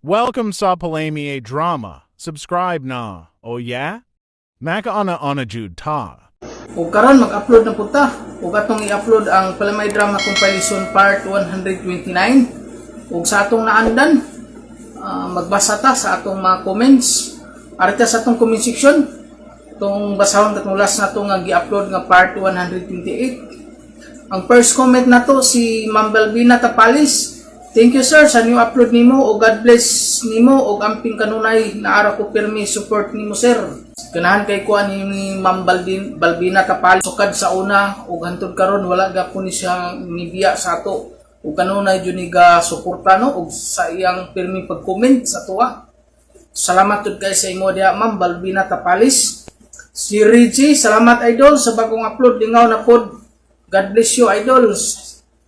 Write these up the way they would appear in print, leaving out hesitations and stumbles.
Welcome sa Palami Drama. Subscribe na. Oh yeah? Makauna-una jud ta. Ug karon mag-upload na pud ta. Ug atong i-upload ang Palamay Drama Compilation Part 129. Ug sa atong naandan, magbasa ta sa atong mga comments. Ari ta sa atong comment section. Itong basahon katong last na nga gi-upload nga part 128. Ang first comment nato si Ma'am Balbina Tapalis. "Thank you, sir, sa new upload nimo o God bless nimo og amping kanunay naara ko pirmi support nimo, sir." Ganahan kay ko ani ni Ma'am Balbina Tapalis sukad sa una ug hantod karon wala gapon ni siya nibiya sa ato. Ug kanunay jud ni ga suporta no ug sa iyang pirmi pag-comment sa tuwa. Salamat jud kay sa imo diha, Ma'am Balbina Tapalis. Si Reggie, "Salamat, idol, sa bagong upload, lingaw na pod. God bless you, idol."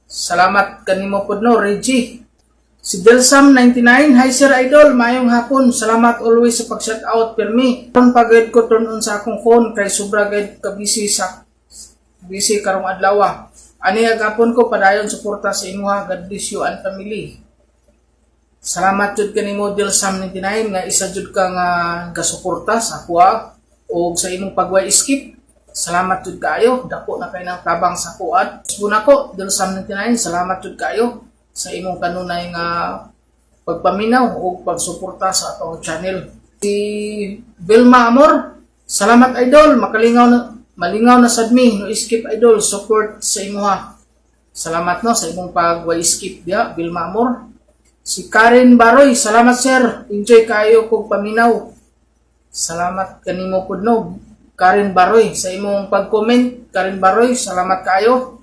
Salamat kanimo pod no, Reggie. Si Delsam 99, "Hi sir idol, maayong hapon. Salamat always sa pag-shout out pirmi. Karon pagid ko turn on sa akong phone kay sobra gid ka busy sa busy karong adlaw. Ani gapon ko padayon suporta sa imuha. God bless you and family." Salamat jud kanimo, Delsam 99, nga isa jud ka nga gasuporta sa kuha o sa imong pagway skip. Salamat jud kaayo, dako na kay ng tabang sa kuan. Usbon ako, Delsam 99, salamat jud kaayo sa imong kanunay nga pagpaminaw o pagsuporta sa atong channel. Si Vilma Amor, "Salamat idol, makalingaw na malingaw na sad mi, no skip idol, support sa imuha." Salamat no sa imong pagway skip diya, Vilma Amor. Si Karen Baroy, "Salamat sir, enjoy kayo kog paminaw." Salamat kanimo pud no, Karen Baroy, sa imong pag-comment, Karen Baroy, salamat kayo.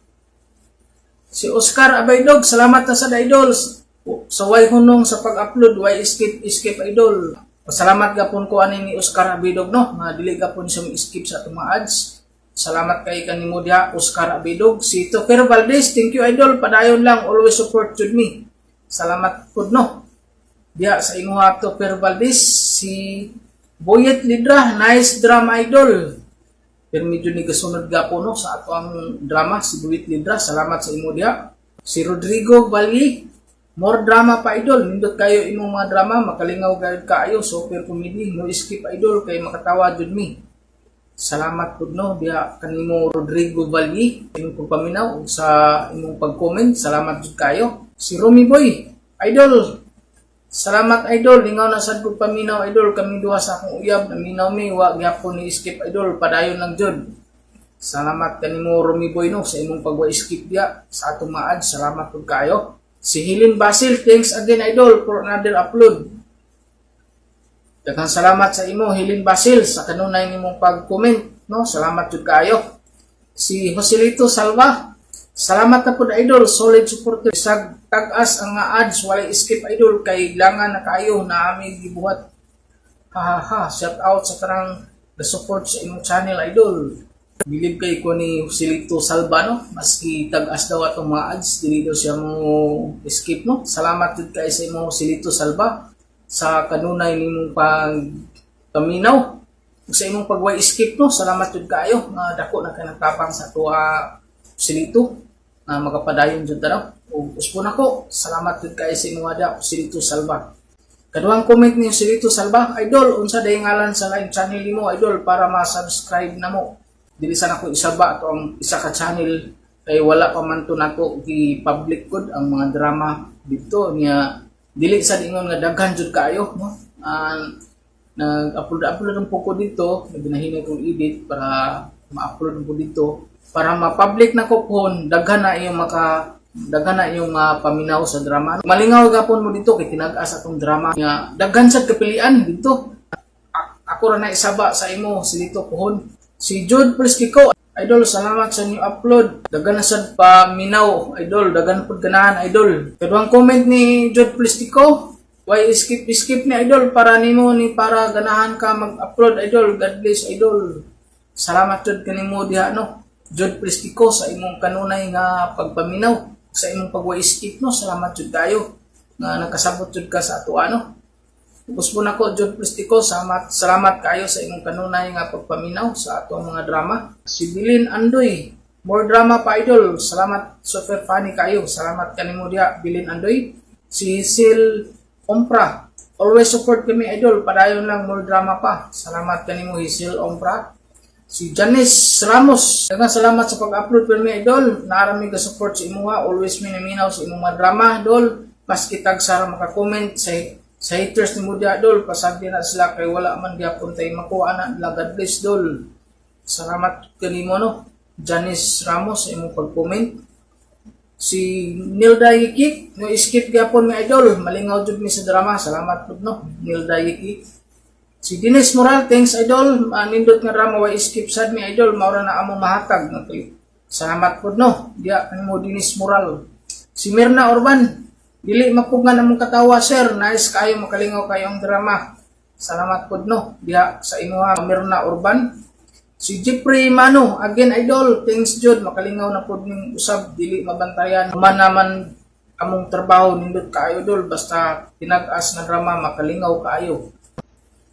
Si Oscar Abaydog, "Salamat na sa idols. Sa way hunong sa pag-upload, way skip skip idol." Pasalamat gapon ko ani ni Oscar Abaydog no, nga dili gapon siya skip sa atong mga ads. Salamat kay kanimo diha, Oscar Abaydog. Si Toker Valdez, "Thank you idol, padayon lang, always support jud me." Salamat pud no diha sa imuha, Toker Valdez. Si Boyet Lidra, "Nice drama idol." Pero medyo ni gasunod gapo no sa ato ang drama si Boyet Lidra. Salamat sa imo diha. Si Rodrigo Valle, "More drama pa idol. Nindot kayo imong mga drama, makalingaw gayud kaayo, super comedy, no skip idol kay makatawa jud mi." Salamat pud no diha kanimo, Rodrigo Valle, imong pagpaminaw ug sa imong pag-comment. Salamat jud kayo. Si Romy Boy, "Idol, salamat idol, lingaw na sad kog paminaw idol, kami duha sa akong uyab, naminaw mi, wa gyapon ni skip idol, padayon lang jud." Salamat kanimo, Romy Boy, no sa imong pagwa skip diya sa atong mga ads. Salamat pud kayo. Si Helen Basil, "Thanks again idol for another upload." Daghang salamat sa imo, Helen Basil, sa kanunay nimong pag-comment no. Salamat jud kayo. Si Joselito Salva, "Salamat na pud idol, solid supporter. Bisag tag-as ang nga ads, walay skip idol kay langan na kaayo na ami gibuhat. Ha ha ha, shout out sa tanang the support sa imong channel idol." Bilib kay ko ni Joselito Salva no, maski tag-as daw atong mga ads, dili daw siya mo skip no. Salamat jud kay sa imo, Joselito Salva, sa kanunay nimong pag paminaw ug sa imong pagway skip no. Salamat jud kaayo nga dako na kay nagtabang sa tuwa, Joselito, na makapadayon jud ta no. Ug usbon ako, salamat jud kaayo sa imong ada, Joselito Salva. Kaduhang comment ni Joselito Salva, "Idol, unsa day ngalan sa laing channel nimo idol para ma-subscribe na mo?" Dili sana ko isaba ato ang isa ka channel kay wala pa man to nato gi-public gud ang mga drama dito niya, dili sa ingon nga daghan jud kaayo no. Nag-upload upload ang po ko dito, nagnahinay kong edit para ma-upload po dito para ma-public na ko pohon, daghan na iyong mapaminaw sa drama. Malingaw gapon mo dito kay tinag-as atong drama nga daghan sad kapilian dito. Ako ra na isaba sa imo silito pohon. Si Jude Prestico, "Idol, salamat sa new upload. Daghan na sad pa minaw, idol. Daghan pud ganahan, idol." Kaduhang comment ni Jude Prestico, "Why skip skip ni idol para nimo ni para ganahan ka mag-upload idol. God bless idol." Salamat jud kanimo diha no, Jude Prestico, sa imong kanunay nga pagpaminaw sa imong pagwa skip no. Salamat jud kayo nga nakasabot jud ka sa ato ano. Usbon ako, Jude Prestico, salamat, salamat kayo sa imong kanunay nga pagpaminaw sa atong mga drama. Si Bilin Andoy, "More drama pa idol. Salamat, super funny kayo." Salamat kanimo diha, Bilin Andoy. Si Sil Ompra. Always support kami, idol. Padayon lang, more drama pa. Salamat kanimo, Hazel Ompra. Si Janice Ramos, daghang salamat sa pag-upload kami, idol. Naarami ka support sa imuha. Always minaminaw sa imong mga drama, idol. Maski tag sara maka-comment sa haters ni Mudia, idol. Pasagdi na sila kay wala man gyapon tay makuha na nila. God bless, idol. Salamat kanimo, no. Janice Ramos sa imong pag-comment. Si Nilda Yikik, no skip gyapon mi, idol. Malingaw jud mi sa drama. Salamat pud, no, Nilda Yikik. Si Dennis Moral, thanks, idol. Nindot nga drama, way skip sad mi, idol. Maura na amo mahatag. No, kay salamat pud, no. Diya kanimo, Dennis Moral. Si Mirna Orban, dili mapugngan among katawa, sir. Nice kayo, makalingaw kayo ang drama. Salamat pud, no. Diya sa imuha, Mirna Orban. Si Jeffrey Mano, again, idol, thanks jud, makalingaw na pud ning usab, dili mabantayan. Man naman among trabaho, nindot kaayo, idol, basta tinag-as nga drama makalingaw kaayo.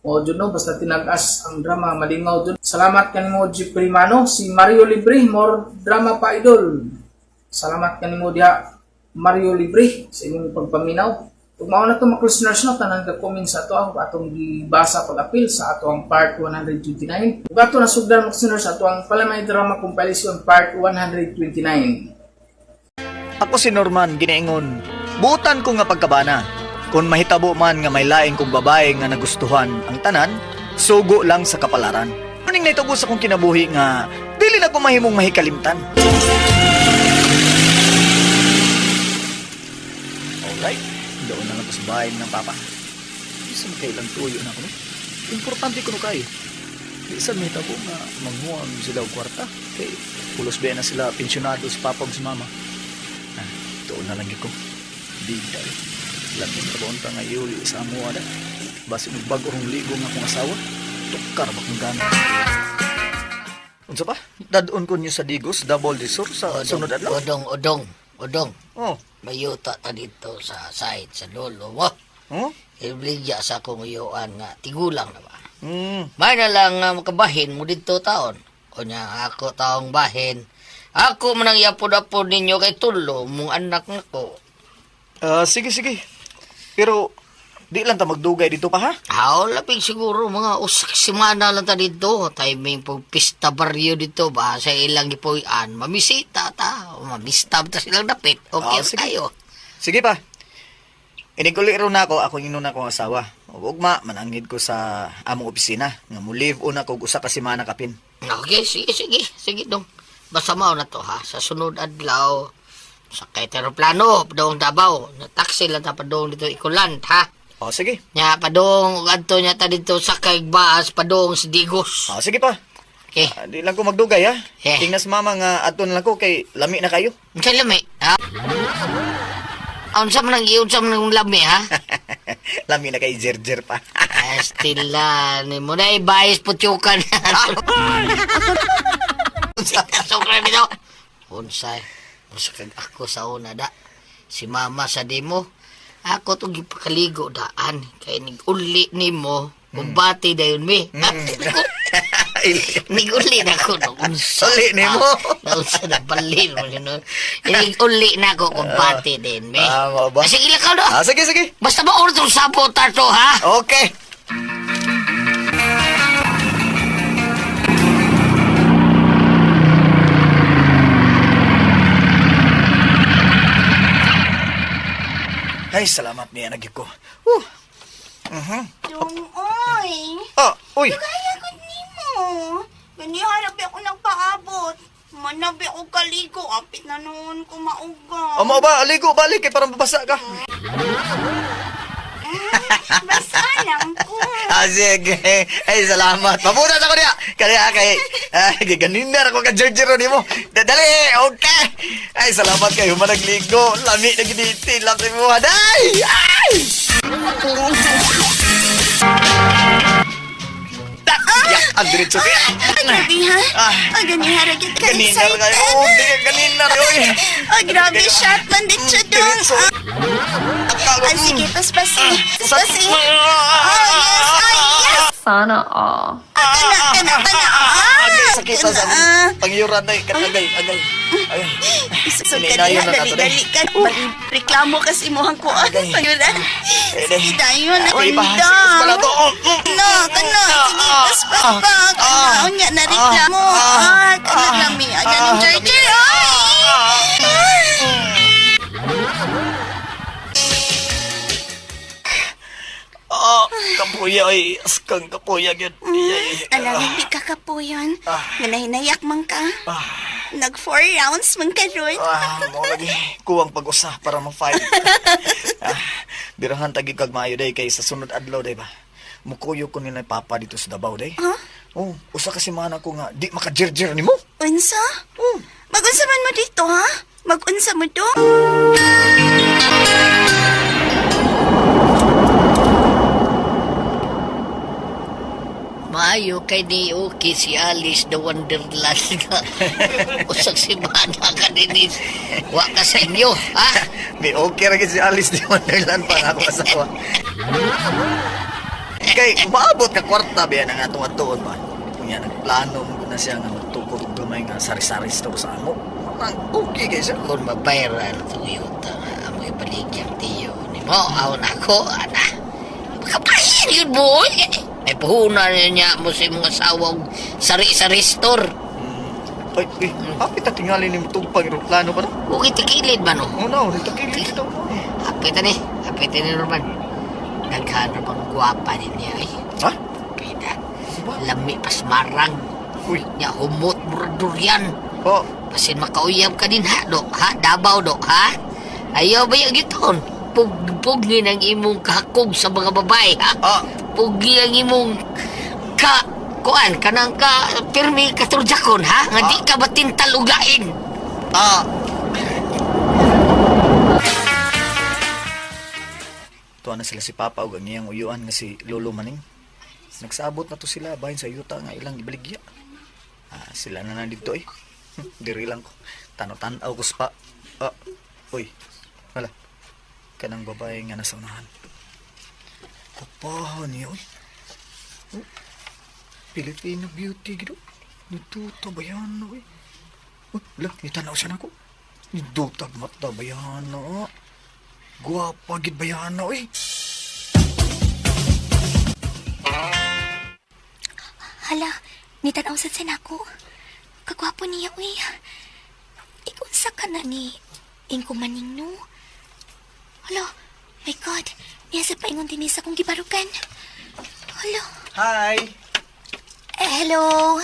O jud, no, basta tinag-as ang drama malingaw jud. Salamat kanimo, Jeffrey Mano. Si Mario Libre, more drama pa, idol. Salamat kanimo diha, Mario Libre, sa imong pagpaminaw. Ug mao na to, mga listeners, no, tanan ka comment sa ato ang atong gibasa pag-apil sa ato ang part 129. Ug ato nasugdan, mga listeners, ato ang Palamay Drama Compilation part 129. Ako si Norman ginaingon. Buutan ko nga pagkabana. Kung mahitabo man nga may laing kong babae nga nagustuhan ang tanan, sugo lang sa kapalaran. Kuning naitabo sa kong kinabuhi nga dili na ko mahimong mahikalimtan. Alright, doon na lang ko sa bahay ng papa. Bisan kailan tuyo na ako, no? Importante ko no kayo. Bisan mahitabo nga manguha sila og kwarta. Kay pulos ba na sila pensyonado si papa ug si mama. Ah, doon na lang ko. Bida eh. Laking trabaho ta nga iuli sa amuha na. Basi magbag orong ligo nga akong asawa. Tukar ba kong gana. Unsa pa? Dadon ko niyo sa Digos, Double Desur sa sunod adlaw. Odong, odong, odong. Oh. Mayuta ta dito sa side sa lolo mo. Oh? Ibligya sa akong uyuan nga tigulang na ba. May na lang nga makabahin mo dito taon. O niya ako taong bahin. Ako man ang yapod-apod ninyo kay tulo mong anak nako. Ah, sige, sige. Pero di lang ta magdugay dito pa ha. Haw, lapig siguro mga usak semana lang ta dito. Timing pag pista baryo dito ba sa ilang gipuy-an. Mamisita ta. O, Mamistab ta silang dapit. Okay Ah, sige. tayo. Sige pa. Iniguli ro na ako, ako ingnon na akong asawa. Ug ugma manangid ko sa among opisina nga mo live una ko og usa ka semana kapin. Okay, sige, sige. Sige dong. Basta mao na to ha. Sa sunod adlaw, sakay ta aeroplano, padong Davao. Na taxi lang ta padong dito Ikulan, ha? Oh, sige. Nya padong ug adto nya ta dito sakay baas padong sa Digos. Oh, sige pa. Okay. Ah, di lang ko magdugay ha. Eh. Tingnan sa mama nga adto na lang ko kay lami na kayo. Unsa lami, ha? Unsa man ang unsa man ang lami, ha? Lami na kay jerjer pa. Astila ni mo na ibayis putyukan. Sokra nito. Unsay, unsa kag ako sa una da. Si mama sa dimo. Ako to gipakaligo daan kay nig-uli nimo. Kumbati dayon mi. Nig-uli na ko no. Unsa. Uli nimo. Ah, unsa na balin mo yun, no? Nig-uli na ko kumbati din mi. Ah, mao ba? Ah, sige lang ka no. Ah, sige, sige. Basta ba ordo sabot to ha? Okay. Ay, salamat niya nagyud ko. Huh. Dong, oy. Ah, uy. Kaya ko nimo. Ganiharap ako nagpaabot. Manabi ako kaligo. Apit na noon ko mauga. O mao ba, aligo balik kay parang babasa ka. Basta lang ko. Ah, sige. Ay, salamat. Mabutas ako niya. Kaya kay ay, ganin na ako ka Giorgio nimo. Dali, okay. Ay, salamat kayo managligo. Lami na gid lang mo. Day! Ay! Ya, ang diretso kaya. Ay, grabe ha. Ah. Ay, ganihara gyud ka Ganina excited. kayo. Oh, di ka ganina. Oy. Ay, grabe shot man dito dong. Diretso. Ah, Ay, sige, paspasi. Paspasi. Oh, yes. Ay, yes. Sana all. Ah, kana, kana, kana. Ah, Agay, sakit sa kana, ah. pangyuran na. Agay, agay. Ay. Isod ka Inayon diha, na nato, dali-dali ka. Bali, reklamo kasi imong kuan. Agay. Sayuran. Sige, dayon. Ay, pa, Undang. sige, pala to. Oh, No, kana. Sige, paspas pa. Kana, unya, na reklamo. Ah, kana lami. Ayan ang charger. Ay! Ah, kapuya ay askang kapuya gyud. Ay, Alam, hindi ka kapuyon. Nga nahinayak man ka. Nag 4 rounds man ka ron. Ah, mo lagi kuwang pag-usa para ma-fight. Ah, birahan tagi kag maayo day kay sa sunod adlaw day ba. Mukuyo ko nila papa dito sa Davao day. Huh? Oh, usa kasi man ako nga di makajirjir nimo. Unsa? Oh. Magunsa man mo dito, ha? Magunsa mo do? Maayo kay ni okay si Alice the Wonderland nga. Usag si Mana ka dinis. Wa ka sa inyo, ha? Di okay ra gid si Alice di Wonderland pa nga ako asawa. Kay umaabot ka kwarta biya na nga atong atuon ba. Unya nagplano mo na siya nga magtukod og gamay nga sari-sari store sa amo. Nang okay kay siya. Kung mabayran itong yuta nga amo ibalikyang tiyo ni mo, aw na ko, ana. Kapahin yun mo, oy. May puhunan niya mo sa imong asawa og sari-sari store. Ay, eh, hapit na tingali ni mo tugpang eroplano pa no? Huwag itikilid ba no? Oh no, dito kilid dito. Hapit na ni, hapit na ni Norman. Daghan na bang gwapa ninyo eh. Ha? Pida, lami pasmarang. Uy, Nya humot murag durian. oh, Basin makauyab ka din ha, do, ha? Dabaw, do, ha? Ayaw ba yung giton? Pugpugin ang imong kahakog sa mga babae, ha? ah, Pugi ang imong ka kuan kanang ka pirmi katurjakon ha nga di ka batintal og lain. ah. Tuwa na sila si Papa ug ang iyang uyuan nga si Lolo Maning. Nagsabot na to sila bahin sa yuta nga ilang ibaligya. Ah, sila na nandito eh. Diri lang ko. Tanaw-tanaw ko sa pa. Ah, uy. Wala. Kanang babae nga nasa unahan. Kapahan niya, uy. Oh, Filipino beauty, gido. Nituta ba yan, uy? Uy, wala, nitanaw siya nako. Nidutag mata ba yan, ah. Guwapa gid ba yan, uy? Hala, nitanaw sad sa nako. Kagwapo niya, uy. Ikunsa ka na ni Ingko maning no. Hala, my God. Niya sa paingon din sa kong gibarukan. Hala, Hi! eh, hello.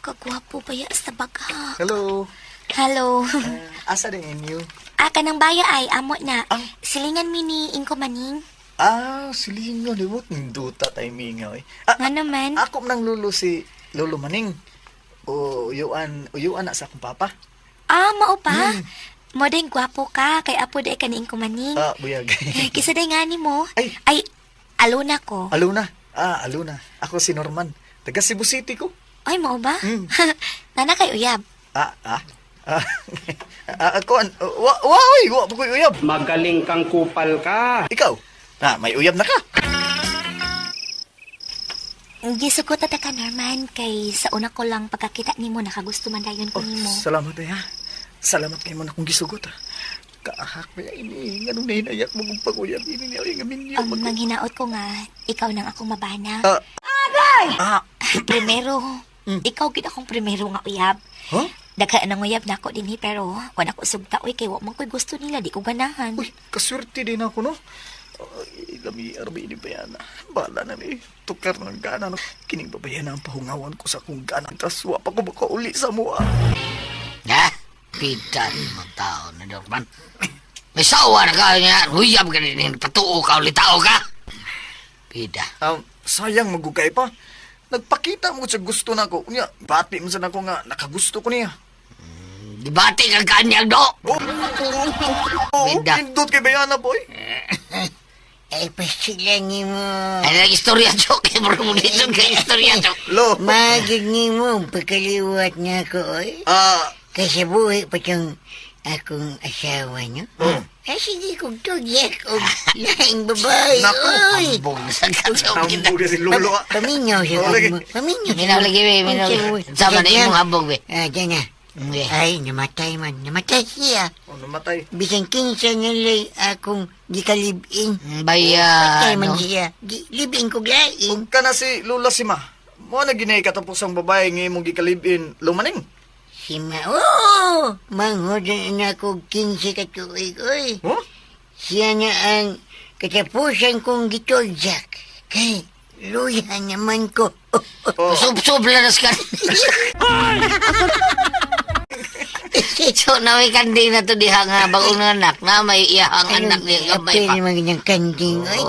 Kagwapo ba ya sa bagha? Hello! Hello. Asa din inyo? Aka ng baya ay amo na. Ah. Silingan mi ni Ingko Maning. Ah, silingan, limot. Nduta tayo mingaw, eh. Ah, Nga naman. ako nang lulo si Lolo Maning. O, uyuan, uyuan na sa akong papa. Ah, mao pa. Mo din gwapo ka kay apo day ka ni Ingko Maning. Ah, buyag. Kisa day nga ni mo. Ay. Ay, aluna ko. Aluna. Ah, Aluna. Ako si Norman. Taga Cebu City ko. Ay, mao ba? Mm. Nana kay uyab. Ah, ah. Ah, ah, ako, an, wa, wa, oy, wa, pa ko'y uyab. Magaling kang kupal ka. Ikaw, ah, may uyab na ka. Gisugot ta ka, Norman, kay sa una ko lang pagkakita nimo nakagusto man dayon ko Oh, nimo. salamat eh, ha. Salamat kay mo na kong gisugot, ha. Kaahak ba ini? Nganong nahinayak mo kong pag-uyab ini niya, oy, nga minyo. Ang manghinaot ko nga, ikaw nang akong mabana. Ah, ah, Primero, ikaw gid akong primero nga uyab. huh? Daghan ang uyab nako dinhi pero wa na ko sugta oy kay wa man ko'y gusto nila, di ko ganahan. Uy, kaswerte din ako, no? Ay, lami, arbi ni bayana. Bala na ni, tukar ng gana, no? Kining babayana ang pahungawan ko sa akong gana. Tas, wa pa ko makauli sa mua. Ha? Pita ni mga tao na Norman. May sawa na ka niya. Huyab ka din. Patuo ka ulit tao ka. Pida. Sayang magugay pa. Nagpakita mo sa gusto na ko. Unya, bati mo sa nako nga, nakagusto ko niya. Dibate ka kanyang do. Oh, oh, Bida. indot kay bayana, boy. Ay, pasila ni mo. Ay, nang istorya, Chok. Kaya mo kay istorya, Chok. Lo. Magig ni mo, ang pagkaliwat nga ko, oy. Ah, Kasi buhay pa tiyong akong asawa niyo. Ay, sige kong tugyak o laing babae, Naku, oy. Ambog sa katsok kita. ambog na si Lolo. ah. Paminyaw siya Oh, lagi. mo. Paminyaw Minaw lagi, be. Minaw. Sama na imong ambog, be. Ah, dyan na. Eh. Ay, namatay man. Namatay siya. O, namatay. Bisan kinsa nilay akong gikalibin. Baya, Patay man no? siya. Di, libin ko lain. Ug kana si Lula Sima. Mo na ginay katapos ang babae nga imong gikalibin lumaning. Si ma... Oo! Manghod na ako 15 ka tuig, oy. Huh? Siya na ang katapusan kong gitulyak. Kay, luya naman ko. Oh. Sub-sub laras ka. So, naway kanding na to diha nga bagong anak na may iyahang anak niya gamay pa. Apil man ng kanding. Oy,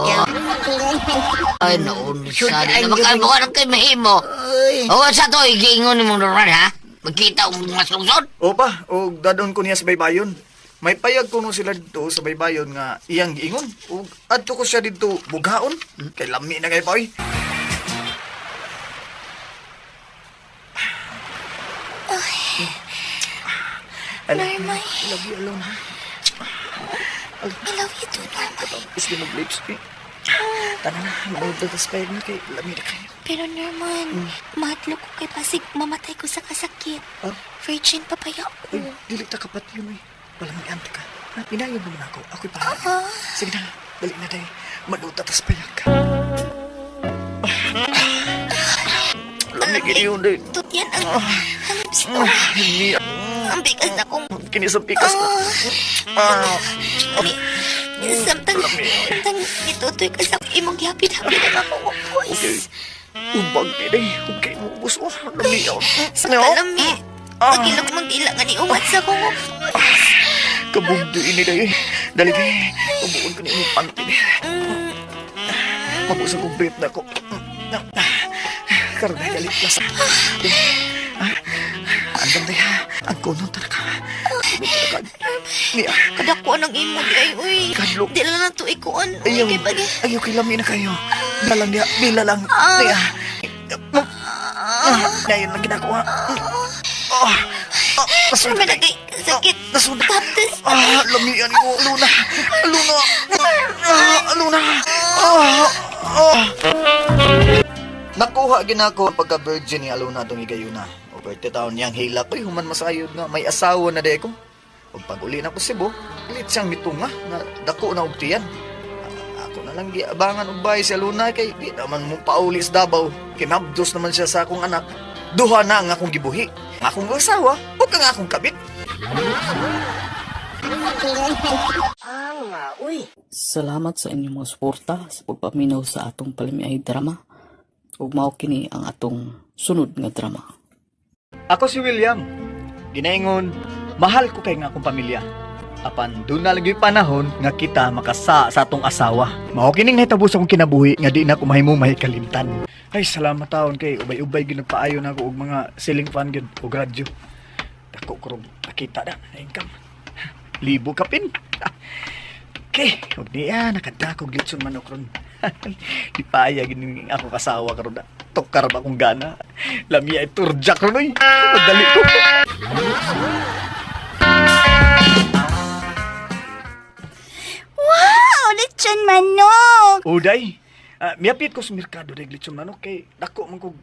Ay, naunsa Shoot, di na ay, magkabuka ng kay mahimo. Oy. O, sa to, igiingon ni mong Norman, ha? Magkita ang mga sungsod. O pa, og dadon ko niya sa baybayon. May payag kuno sila dito sa baybayon nga iyang giingon. Ug adto ko siya didto bugaon. Kay lami na kay pa oy. Normay, I love you alone, ha? I love you too, Normay. Is di mag-lips, eh. Tana na, manood na tas payag na kay lami na kayo. Pero Norman, mahadlok ko kay pasig mamatay ko sa kasakit. Ah? Virgin pa baya ko. Uy, dili ta kapat yun, eh. Palamian ta ka. Ha, Pinayon naman ako. Ako'y pahala. Sige na, dali na tayo. Manood na tas payag ka. Lami gini yun, day. Tutyan ang ang lips ko. Hindi, Ang bigas na kong kini sa pikas na. Ah, Samtang, samtang itutoy ka sa imong gihapit-hapit ang akong voice. Ubag ni day. Okay, mubos. Oh, lami oh. Sa kalami, pagilok mong dila nga ni umat sa akong voice. Kabugdo ini day. Dali day. Ubuon ko ni imong panty day. Mabusag kong brief na ko. Karon na dali plus. Andam day ha. Ang kuno tara ka. Kuno tara ka. Niya. Kadako ang imo di ay uy. Kadlok. Dila na to ikuan. Uy, Ayaw. kay pag Ayaw kay lami na kayo. Bila lang niya. Bila lang. Niya. Ngayon lang ginagawa. Oh. Oh, nasunod Norman, agay, sakit. Nasunod. Tapos, Ah, lamian ko. Luna. Luna. Ah, Luna. Ah, ah. Nakuha ginako ang pagka-virgin ni Aluna itong higayuna. O pwerte taon niyang hila ko'y human masayod nga may asawa na di ko. O pag uli na ko Cebu, pilit siyang mitunga nga dako na og tiyan. Ako na lang giabangan og bahay si Aluna kay di naman mo pauli sa Davao. Kinabdos naman siya sa akong anak. Duha na ang akong gibuhi. Ang akong asawa o kang akong kabit. Salamat sa inyong mga suporta sa pagpaminaw sa atong palamiay drama. Ug mao kini ang atong sunod nga drama. Ako si William. Ginaingon, mahal ko kay nga akong pamilya. Apan doon na lagi panahon nga kita makasa sa atong asawa. Mao kining nahitabo sa akong kinabuhi nga di na ko mahimo mahikalimtan. Ay salamat taon kay ubay-ubay gyud nagpaayo na ako og mga ceiling fan gyud og radyo. Dako ko rong nakita na na income. Libo kapin. Okay, og niya nakadakog litson manok ron. Di paaya gini ako kasawa karon na. Tokar ba akong gana? Lami ay turjak ron oy. Madali ko. Wow, lechon manok. Uday, miyapit ko sa merkado day litson manok kay dako man kog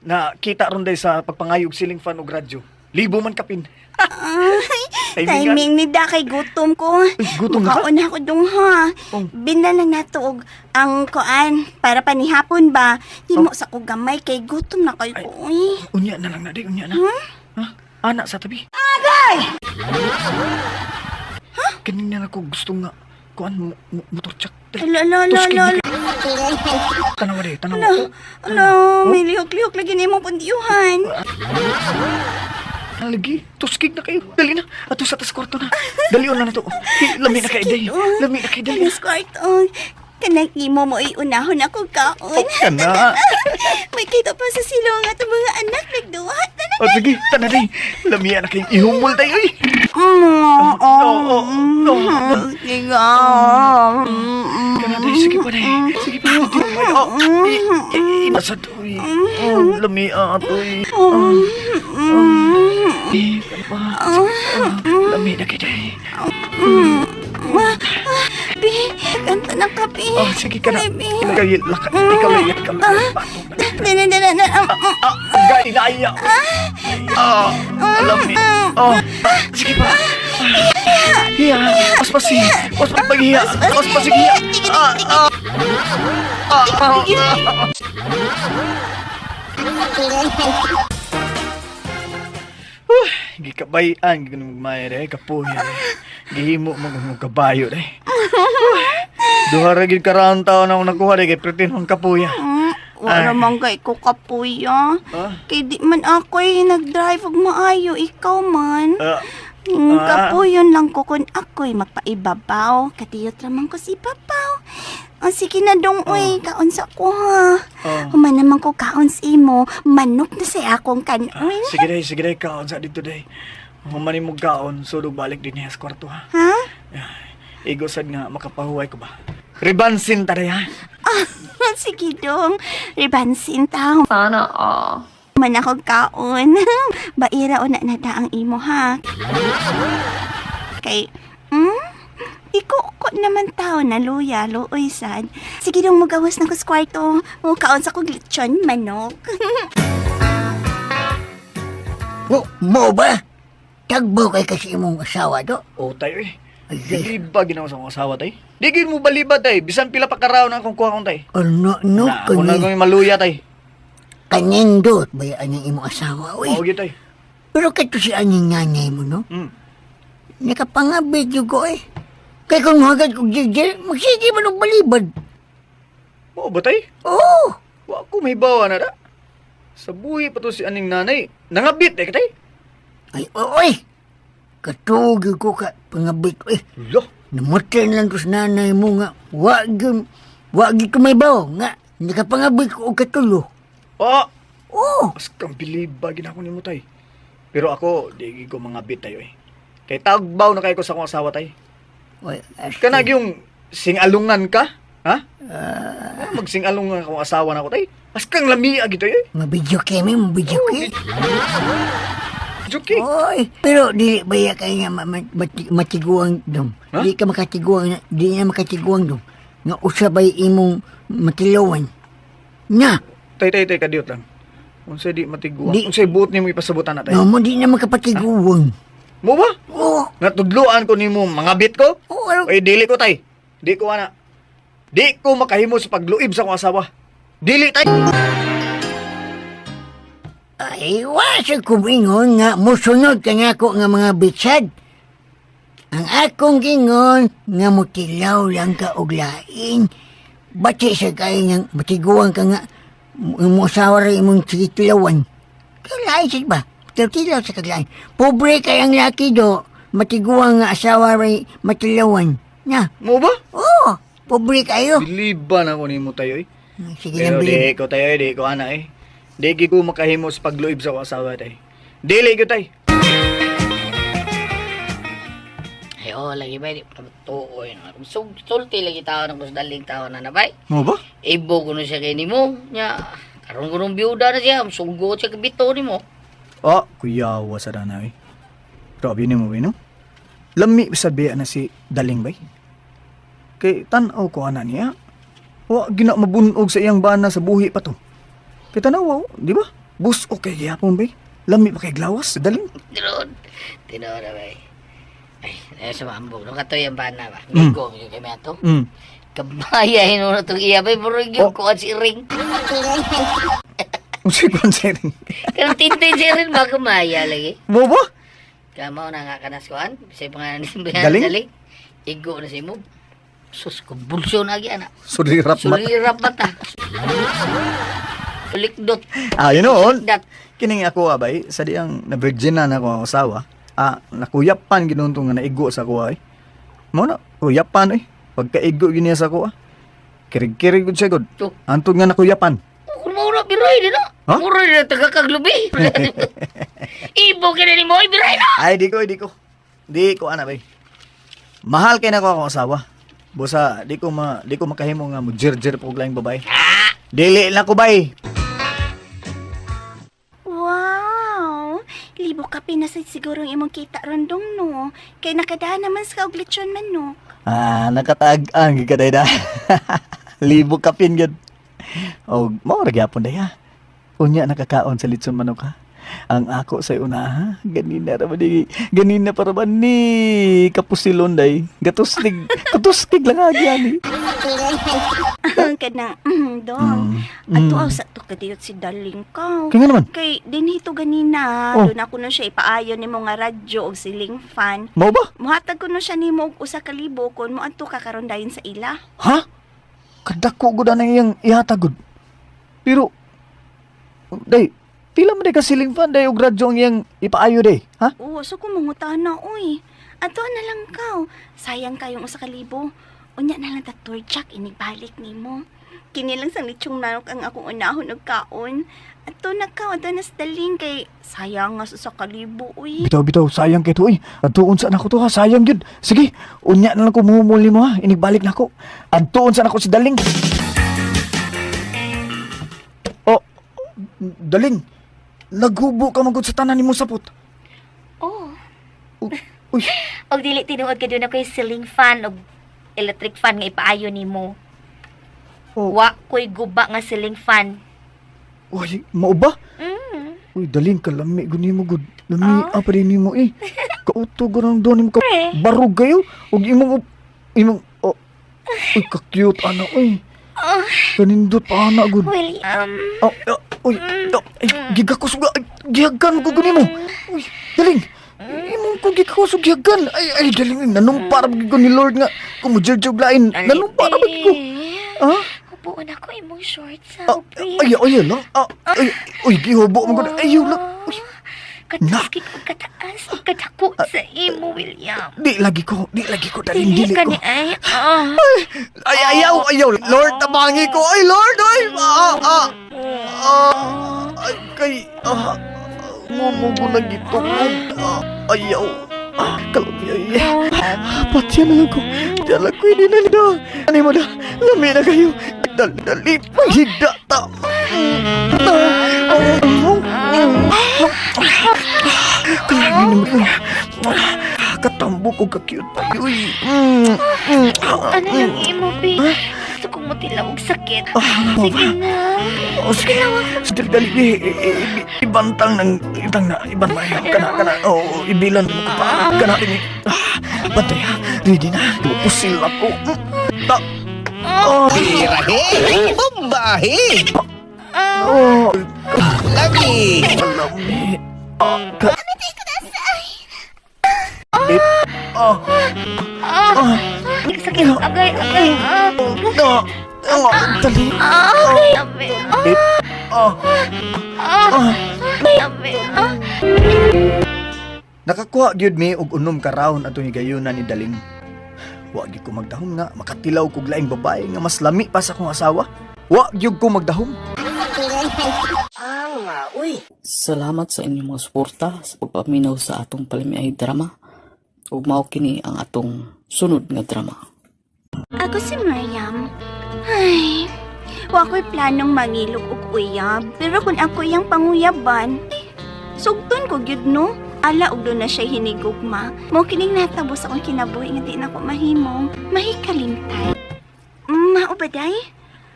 na kita ron day sa pagpangayog siling fan og radyo. Libo man kapin. Ay, Timing timing ni da kay gutom ko. Uy, gutom na ka? Makaon ako dong ha. Oh. Binda lang nato og ang kuan para panihapon ba. Himo Oh. sa ko gamay kay gutom na kay ko. Uy. Unya na lang na day, unya na. Ha? Ana sa tabi. Agay! Huh? Kanina na ko gusto nga kuan motor check. Ala, ala, ala, ala, ala. Tanawa day, tanawa. Ala, Oh, ala, may lihok-lihok lagi nimo pundiyuhan. Lagi, tuskig na kayo. Dali na. Ato sa tas kwarto na. Dali na na to. Hey, Lami na kay day. oh. Lami na kay dali. Alas kwarto. Kanang imo mo unahon ako kaon. Oh, kana. May kita pa sa silong atong mga anak nagduhat na. O sige, tana day. Lami na kay ihumol tayo eh. Mm, Oo, oo. Sige. ah. Kana day, sige pa day. Sige pa. Di, oh, Inasa to eh. Oh, lami ato eh. Oh, Eh, kana pa. Sige pa. Lami na kay day. Bi, Kanta ng kape. Oh, sige ka na. Baby. Lagay, laka, ikaw lang, ikaw lang. Patong na. Dana, dana, dana. Ah, gay, naaya. Ah, alam ni. Oh, ah, sige pa. Hiya, paspasi. Paspas paghiya. Paspasi hiya. Ah, ah. Ah, ah, ah. Huh, gikabayan, ganun magmaya dahil, kapuya dahil. Gihimo mo kung kabayo dahil. Duha ra gyud karaon taon akong nakuha dahil kay pretend mong kapuya. Wala man kay ko kapuya. Ah? Kay di man ako'y nag-drive og maayo, ikaw man. Ah, Mm, Ah. kapuyon lang ko kung ako'y magpaibabaw. Katiyot raman ko si ibabaw. O sige na dong, uy, kaon sa ko ha. Oh. Human naman ko kaon sa imo, manok na sa akong kanoy. Sige day, kaon sa dito day. Humanin mo kaon, sulog balik din niya sa kwarto ha. Ha? Igo sad nga makapahuway ko ba? Ribansin ta day ha. Ah, sige dong, ribansin ta. Sana all. Man ako kaon. Baira o na nada ang imo ha. Kay, Iko ko naman tao na luya, luoy sad. Sige dong magawas na ko sa kwarto. Mo kaon sa kog lechon manok. Mo, mo ba? Tagbo kay kasi imong asawa do. Oh, tayo eh. Ay, Biliba ginawa sa akong asawa tay. Di gyud mo baliba tay. Bisan pila pa karaon ang akong kuha kong tay. Ano, no, Na, ako na kani, kami maluya tay. kanindot ba yan ang imong asawa, uy. Mao gyud tay. Pero kato si aning nanay mo, no? Mm. Nakapangabit yung ko, eh. Kay kung mahagad kong jigil, magsige man og balibad. Mao ba tay? Oo! Wa ko may bawa na da. Sa buhi pa to si aning nanay. Nangabit eh katay. Ay, oy! Katugi ko ka, pangabit, eh. Lo. Namatay na lang to sa nanay mo nga. Wa gyud, wa gyud ko may bawo nga. Nakapangabit ko og katulo. Ah, Oo! Mas kang biliba ginako nimo tay. Pero ako, di ko mga bit tayo eh. Kay tagbaw na kay ko sa akong asawa tay. Oy, Kanag yung singalungan ka? Ha? Uh, magsingalungan akong asawa na ko tay. Mas kang lamia gito eh. Mabidyo kami, mabidyo kami. Joke. Oy, pero dili ba ya kay nga matiguang dong. Ha? Di ka makatiguang, di na makatiguang dong. Nga usabay imong matilawan. Na, Tay tay tay kadiyot lang. Unsay di matiguang? Di- Unsay buot nimo ipasabutan na tay? no mo di na makapatiguang. Mo ba? Oo, Natudloan ko nimo mga bit ko? oo, ano? Oy, dili ko tay. Di ko ana. Di ko makahimo sa pagluib sa akong asawa. Dili tay. Ay, wa sa kumingon nga musunod ka nga ako nga mga bitsad. Ang akong gingon nga mutilaw lang ka og lain. Bati sa kay nga matiguang ka nga mo asawa ra imong tilawan. Kay lain siya ba? Tilaw sa kaglain. Pobre kay ang laki do, matiguang nga asawa ra matilawan. Na, Mo ba? oo, pobre kayo. Biliban ako nimo tayo eh. Sige lang, Pero bilib. di ko tayo, eh, di ko ana eh. Di ko makahimo sa pagluib sa akong asawa tay. Dili ko tay. Ay, oh, lagi ba, di pa tuoy na. Kung sulti lagi tao na kung daling tao na na bay. Mo ba? Ibo ko na siya kay nimo. Nya, karon ko nung biyuda na siya, sugo siya kabito nimo. Ah, kuyawa sa dana eh. Grabe nimo ba no? Lami sa biya na si Daling bay. Kay tan-aw ko ana niya. Wa gina mabunog sa iyang bana sa buhi pa to. Kay tanaw, di ba? Bus okay gyapon bay. Lami pa kay glawas sa Daling. Tinuod. Tinuod na bay. Ay, ay sa maambog. Nung katoy ang bana ba? Migo, mm. kami ato. Kamaya, hinuno itong iya bay. Murag Oh. yung kuwan si Ring. Unsay kuan sa ring? Pero tintay si Ring, baka maya lagi. Mo ba? Kamaw na nga kanas kuan. Sa pangalan ni Galing? Galing. Igo na si mo. Sus, kubulsyo na agi, anak. Sulirap mata. Sulirap mata. Ulikdot. Ah, yun noon. Dat. Kining ako abay, sa diyang na virgin na ako ang asawa. Ah, nakuyapan ginuntong nga naigo sa kuha eh. Mo na, kuyapan eh. Pagkaigo gini sa kuha. Kirig-kirig gud siya gud. To. Antod nga nakuyapan. Kung maura, biray din na. Ha? Mura din na, taga-kaglubi. Ibo ka na ni mo, biray na. Ay, di ko, di ko. Di ko ana bay. Mahal kay nako akong asawa. Busa, di ko makahimo nga mo jirjir po og laing babae. Dili na ko bay. Wow! Libo kape na sa siguro ang imong kita rondong no. Kay nakadaan naman sa og lechon manok. Ah, nakatag-ang gyud ka day da. Libo kapin gyud. Og mao ra gyapon day ha. Unya nakakaon sa litson manok ha. Ang ako sa una ha, ganina ra ba ni, ganina para ba ni kapusilon day. Gatustig, katustig lang agi ani. Kanang dong. Ato aw sa to kadiyot si Daling ka. Kaya nga naman. Kay dinhito ganina, Oh. doon ako na siya ipaayon nimo nga radyo og siling fan. Mao ba? Muhatag ko no siya nimo og usa ka libo kon moadto ka karon dayon sa ila. Ha? Kadako gud ang iyang ihatag gud. Pero day, pila man day ka ceiling fan day og radyo ang iyang ipaayo day, ha? Oo, so kumungutana oy. Ato na lang kaw. Sayang kayong usa ka libo. Unya na lang ta tour jack inigbalik nimo. Kini lang sang lechong manok ang akong unahon og kaon. Ato na kaw, ato na sa daling kay sayang nga sa usa ka libo oy. Bitaw bitaw sayang kay to oy. Adtuon sa nako to ha, sayang gyud. Sige, unya na lang ko muhumol nimo ha. Inigbalik nako. Adtuon sa nako si Daling. Oh, Daling. Naghubo ka man gud sa tanan nimo sapot. Oh. Uy, Og dili tinuod ka doon ako'y ceiling fan og electric fan nga ipaayo nimo. Oh. Wa ko'y guba nga ceiling fan. uy, mao ba? Uy, Daling kalami gud nimo gud. Lami ah. pa rin nimo eh. Kauto gud ang doon nimo ka. Barog kayo ug imong imong oh. Uy, ka-cute ana oy. Kanindot pa ana gud. William. Oh, oh, uy, oh, ay, gigakos ko, ay, gihagan ko gani mo. Uy, daling. Imong ko gigakos og gihagan. Ay, ay, daling, nanumpar ba ko ni Lord nga. Kumujuljug lain, nanumpar ba ko. Ha? Hubuon ako imong shorts Ah, ha. ay, ay, lang. Ah, ay, uy, gihubo mo ko. Ayaw lang. Uy, Katuskik og kataas og kadako sa imo, William. di lagi ko, daling, Dili dili ka ko. ni ay. Ah. Ay, ayaw, ayaw. Lord, tabangi ko. Ay, Lord, ay, ah, ah, ah, ay, kay, ah, mumugo na gito ko. Ah, ayaw. Ah, kalami, ay, patya na lang ko. Dala ko, hindi na nila. Ano mo na, lami na kayo. Dali, dali, paghigda ta. Kalami naman. Katambok ko ka-cute pa. Uy. Ano lang imo, be? Gusto kong mutilaw og sakit. Sige na. Oh, sige. Sige, dali. Ibantang ng... Ibantang na. Ibantang na. Kana, kana. Oo, ibilan mo ko pa. Kana. Ah, bantay ha. Ready na. Pusil ako. Ta. Oh. Tirahe! Bombahe! Oh. Lagi! Kalami. Ah, ka. It. Ah. Ah. Sakit. Agay, agay. Ah. Ah. Ah. Dali. Ah. Abe. It. Ah. Ah. Abe. Ah. Nakakuha gyud mi og unom ka round atong higayunan ni Daling. Wa gyud ko magdahom nga makatilaw kog laing babae nga mas lami pa sa akong asawa. Wa gyud ko magdahom. Salamat sa inyong mga suporta sa pagpaminaw sa atong palamiay drama. Ug mao kini ang atong sunod nga drama. Ako si Mariam. Ay, wa ko'y planong mangilog og uyab. Pero kung ako iyang panguyaban, eh, sugton ko gyud no. Ala og doon na siya hinigugma. Mo kining natabo sa akong kinabuhi nga di na ko mahimong mahikalimtay. Mao ba day?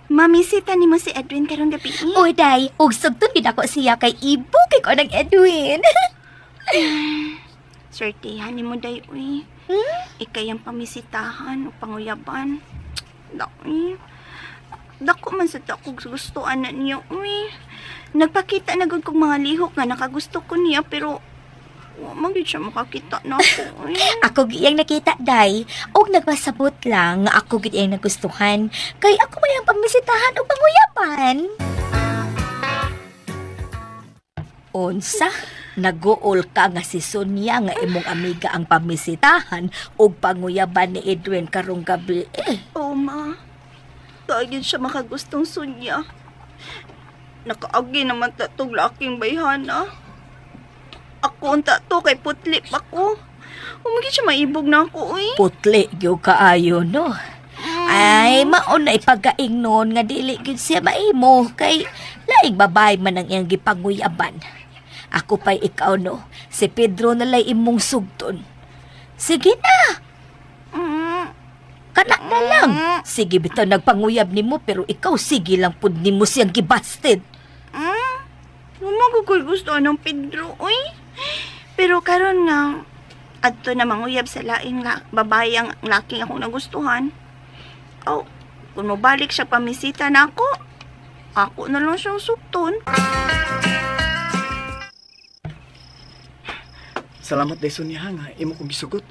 Mamisita nimo si Edwin karong gabi. Uy, day, ug sugton gid ako siya kay ibo kay ko ng Edwin. Swertihan nimo day uy. Ikay ang pamisitahan o panguyaban. Dako. Dako man sa dako gusto ana niya uy. Nagpakita na gud kog mga lihok nga nakagusto ko niya pero wa man gyud siya makakita na ako uy. Ako gid iyang nakita, day, ug nagpasabot lang nga ako gid iyang nagustuhan kay ako man iyang pamisitahan ug panguyaban. Unsa? Naguol ka nga si Sonia nga imong amiga ang pamisitahan ug panguyaban ni Edwin karong gabi. Eh, Oo ma. Dahil siya makagustong sunya. Nakaagi naman tatong laking bayhana. Ako ang tato kay putli pa ko. Umagi siya maibog na ako uy. Putli gyud kaayo no. Ay, mao na ipagaing noon nga dili gyud siya maimo kay laing babae man ang iyang gipanguyaban. Ako pa'y ikaw no. Si Pedro na lay imong sugton. Sige na. Kanak na lang. Sige bitaw nagpanguyab nimo pero ikaw sige lang pud nimo siyang gibasted. Wa ko'y gusto ng Pedro, uy. Pero karon nga, adto na manguyab sa laing la, babae ang laking akong nagustuhan. Oh, kung mobalik siya pamisita na ako, ako na lang siyang sukton. Salamat day Sonia nga imo kong gisugot.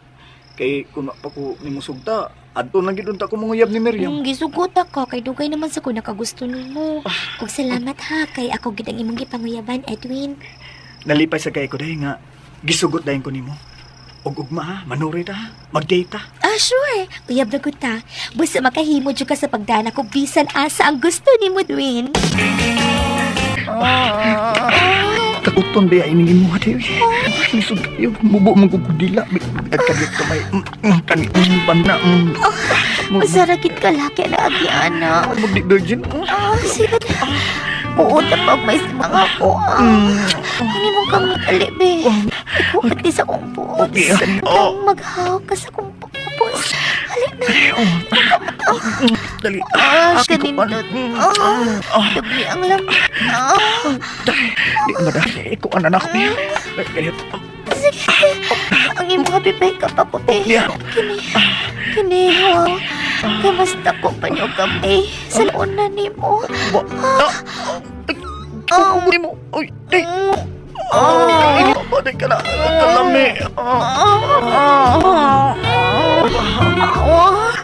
Kay kung wa pa ko nimo sugta, adto lang gid unta ko manguyab ni Miriam. Gisugot ako kay dugay naman sa ko nakagusto nimo. Ug salamat ha kay ako gid ang imong gipanguyaban, Edwin. Nalipay sa kay ko day nga gisugot dayon ko nimo. Ug ugma ha, manuri ta, ha, mag-date ta. Ah, sure. Uyab na gud ta. Busa makahimo jud ka sa pagdana ko bisan asa ang gusto nimo, Edwin. Takuton ba ining imuha tayo? Lisod kayo, mubo man kog dila. At kadiyot kamay, kani banda. Masara gid ka laki na agi ana. Magdi virgin. Ah, sige. Oo, tapag may mga ako. Ah. Hindi mo kami kalibi. Ikaw pati sa kong puos. Okay. Kang maghawak ka sa kong puos. Halik na. Dali. Ah, kanindot. Ah, dugli ang lamig. Ah, Di madali. Ikaw ang anak niya. Kadiyot. sige. Ang imong bibay ka pa po, be. Yeah. Kini, kini, wow. Kamasta ko pa niyo kami. Sa una ni mo. Ba. Ah. Oh, mo. Uy, di. Oh, oh, ka na. Kalami. Ah.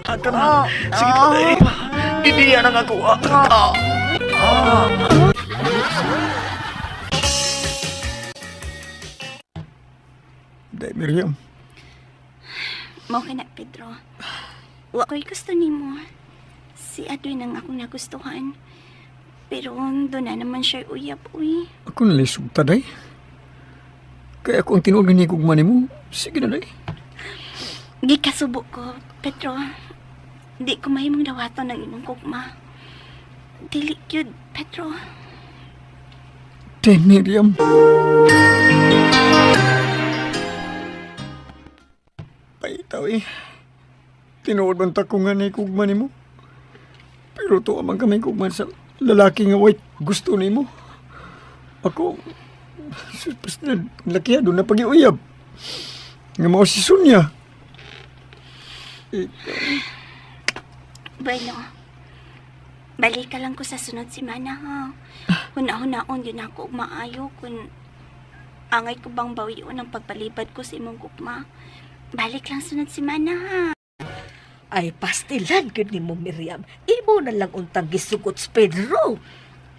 Ah, ka na. Sige pa, dali. Hindi yan ang ako. Ah. Ah. Day, Miriam. Mao ka na, Pedro. Wa ko'y gusto nimo. Si Edwin ang akong nagustuhan. Pero doon na naman siya uyab, uy. Ako nalay sugta, day. Kaya ako ang tinuod nga nigugma nimo. Sige na, day. Gikasubo ko, Pedro. Di ko mahimong dawaton ng imong gugma. Dili gyud, Pedro. Day, Miriam. Paitaw eh. Tinuod man ta ko nga nigugma nimo. Pero tuwa man kami gugma sa lalaki nga way gusto nimo. Ako, sus, basta lakiha doon na pag-iuyab. Nga mao si Sonia. Eh, Bueno, balik ka lang ko sa sunod semana ha. Huna-hunaon yun ako og maayo kung angay ko bang bawion ang pagpalibad ko sa imong gugma. Balik lang sunod semana ha. Ay, pastilan gyud nimo Miriam. Imo na lang untang gisugot si Pedro.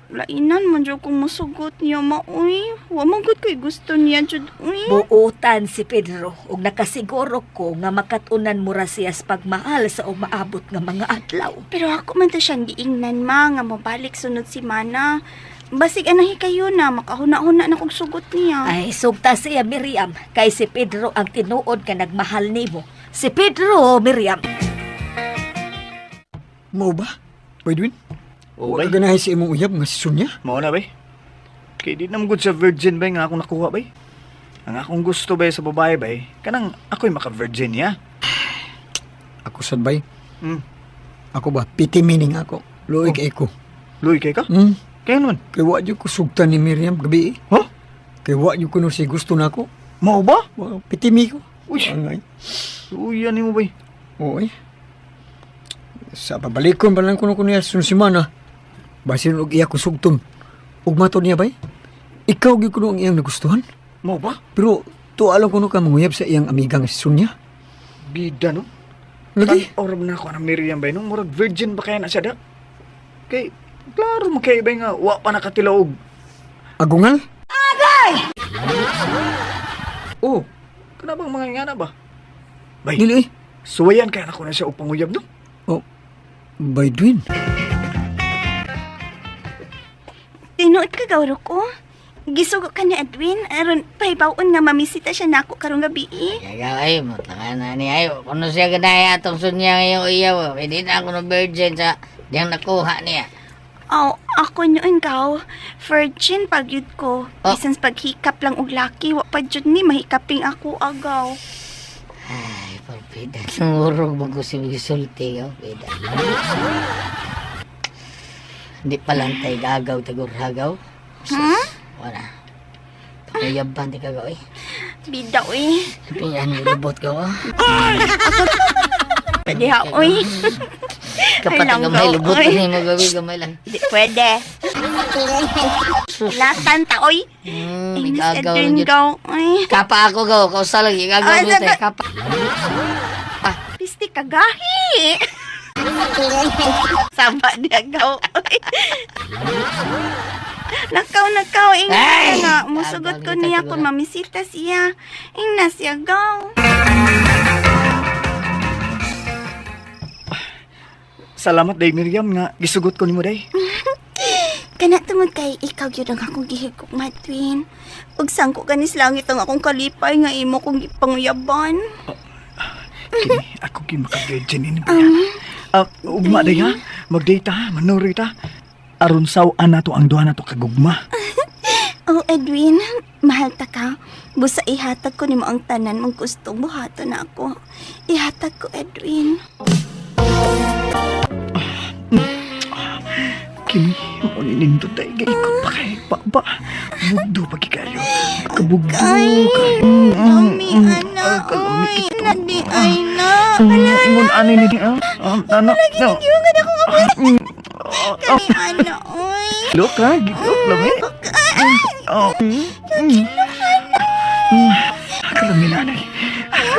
Lainan man jud kung musugot niya maoy. Wa man gud ko'y gusto niya jud uy. Buotan si Pedro ug nakasiguro ko nga makat-unan mo ra siya sa pagmahal sa umaabot nga mga adlaw. Pero ako man to siyang giingnan ma nga mobalik sunod semana. Basig anahi kayo na makahuna-huna na kog sugot niya. Ay, sugta siya Miriam kay si Pedro ang tinuod nga nagmahal nimo. Si Pedro, Miriam. Mao ba? Edwin? Oo, Wa bay. ka ganahe sa imong uyab nga si Sonia? Mao na, bay. Kay di na good sa virgin, bay, nga akong nakuha, bay. Ang akong gusto, bay, sa babae, bay, kanang ako'y maka-virgin niya. Ako sad bay. Mm. Ako ba piti meaning ako. Luoy kay ko. Luy, kay ka? Kaya naman. Kay wa jud ko sugtan ni Miriam gabi. Eh. Huh? Kay wa jud ko no si gusto nako. Mao ba? Wa piti mi ko. Uy. Angay. Uy, yan mo, bay. Oo eh. Sa pabalikon pa lang kuno ko niya sunod semana. Basin og iya ko sugton. Ug matod niya bay. Ikaw gyud kuno ang iyang nagustuhan. Mao ba? Pero tuwa lang kuno ka manguyab sa iyang amiga nga si Sonia. Bida, no? Lagi. Tan-aw ra ba na ako ng Miriam, bay, no? Murag virgin ba kaya na siya, da? Kay, klaro mo kay bay nga, wa pa nakatilaog. Agungal? Oh, kana bang mga ingana ba? Bay, Dili eh. suwayan kaya na ko na siya og panguyab, no? Oh, by Dwin. Tinuod ka gawro ko. Gisugo ka ni Edwin aron pahibaw-on nga mamisita siya nako karong gabi. eh. Kaya ay, matanga na ni ay. Kuno siya ganaya atong sunya ngayong iyaw. Hindi na ako no virgin sa diyang nakuha niya. Aw, ako noon gaw. Virgin pag yun ko. Ah. Bisan paghikap lang og laki, wa pa jud ni mahikaping ako agaw. Ay, parbida. Nangurog mo ko si gisulti gaw, bida. Hindi pa lang tayo gagaw, tagurhagaw. Hmm? Wala. Pakayaban di ka gaw eh. Bida uy. Piyan, lubot gaw ah. Pwede ha uy. Kapat Ay, ang gamay, langgaw, lubot oy. ka ni magawi, gamay lang. Di pwede. Latan ta oy. Hmm, Ay, Miss igagaw Edwin lang yun. gaw. Ay. Kapa ako gaw, kausa lang, igagaw Ay, yun tayo, sagot. kapa. Pisti kagahi. Sama niya gaw. Oy. Nakaw, nakaw. Ingna Ay! nga. Musugot ko Gagaw, niya kita kung mamisita siya. Ingna siya gaw. Salamat day Miriam nga gisugot ko nimo day. Kana tungod kay ikaw gyud ang akong gihigugma, Twin. Ug sangko ganis langit ang akong kalipay nga imo kong gipanguyaban. Kini ako gyud maka-virgin ini ba? Ah, ugma day ha. Mag-date ta, manuroy ta. Aron saw-an nato ang duha nato kagugma. Oh, Edwin, mahal ta ka. Busa ihatag ko nimo ang tanan mong gustong buhaton na ako. Ihatag ko, Edwin. Kini mo ni nindot day kay ikot pa kay baba. Bugdo pa kayo. Kabugdo Ay, ka. Mami, ana, Ay, kalami oy. ito. Nadi, ay na. Ingon ani ni ah, ah, ana. No. Yung ako nga Ah, Kani, ana, oy. Look ha, gilok lami. Oh. Kalami na anay.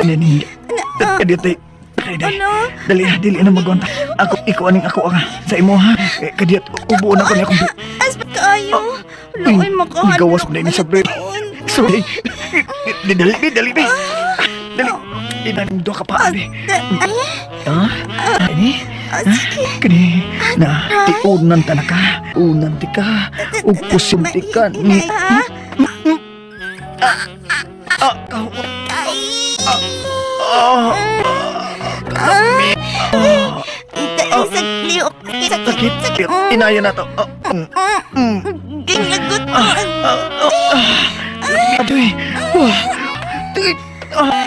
Nani. Kadiyot day. Ano? Dali ha, dili na magwanta. Ako, ikaw aning ako ang sa imo ha. Eh, kadiyot, ubo na ko niya akong As pa kaayo. Luoy, makahalok. Gawas mo na ini sa bread. Sorry. Di, dali, di, dali, di. Dali. Di na do ka pa, abi. Ay, Ha? Ini? ah, sige. Kani, na, tiunan ta na ka. Unan ti ka. Ug ti ka. Ni, Inay, ha? ah, ah, Ay. ah, Ay, sa liyok. sakit. Sakit. Inaya na to. Ah, Ginagot ko. Adoy. Wah. Tuy. Ah.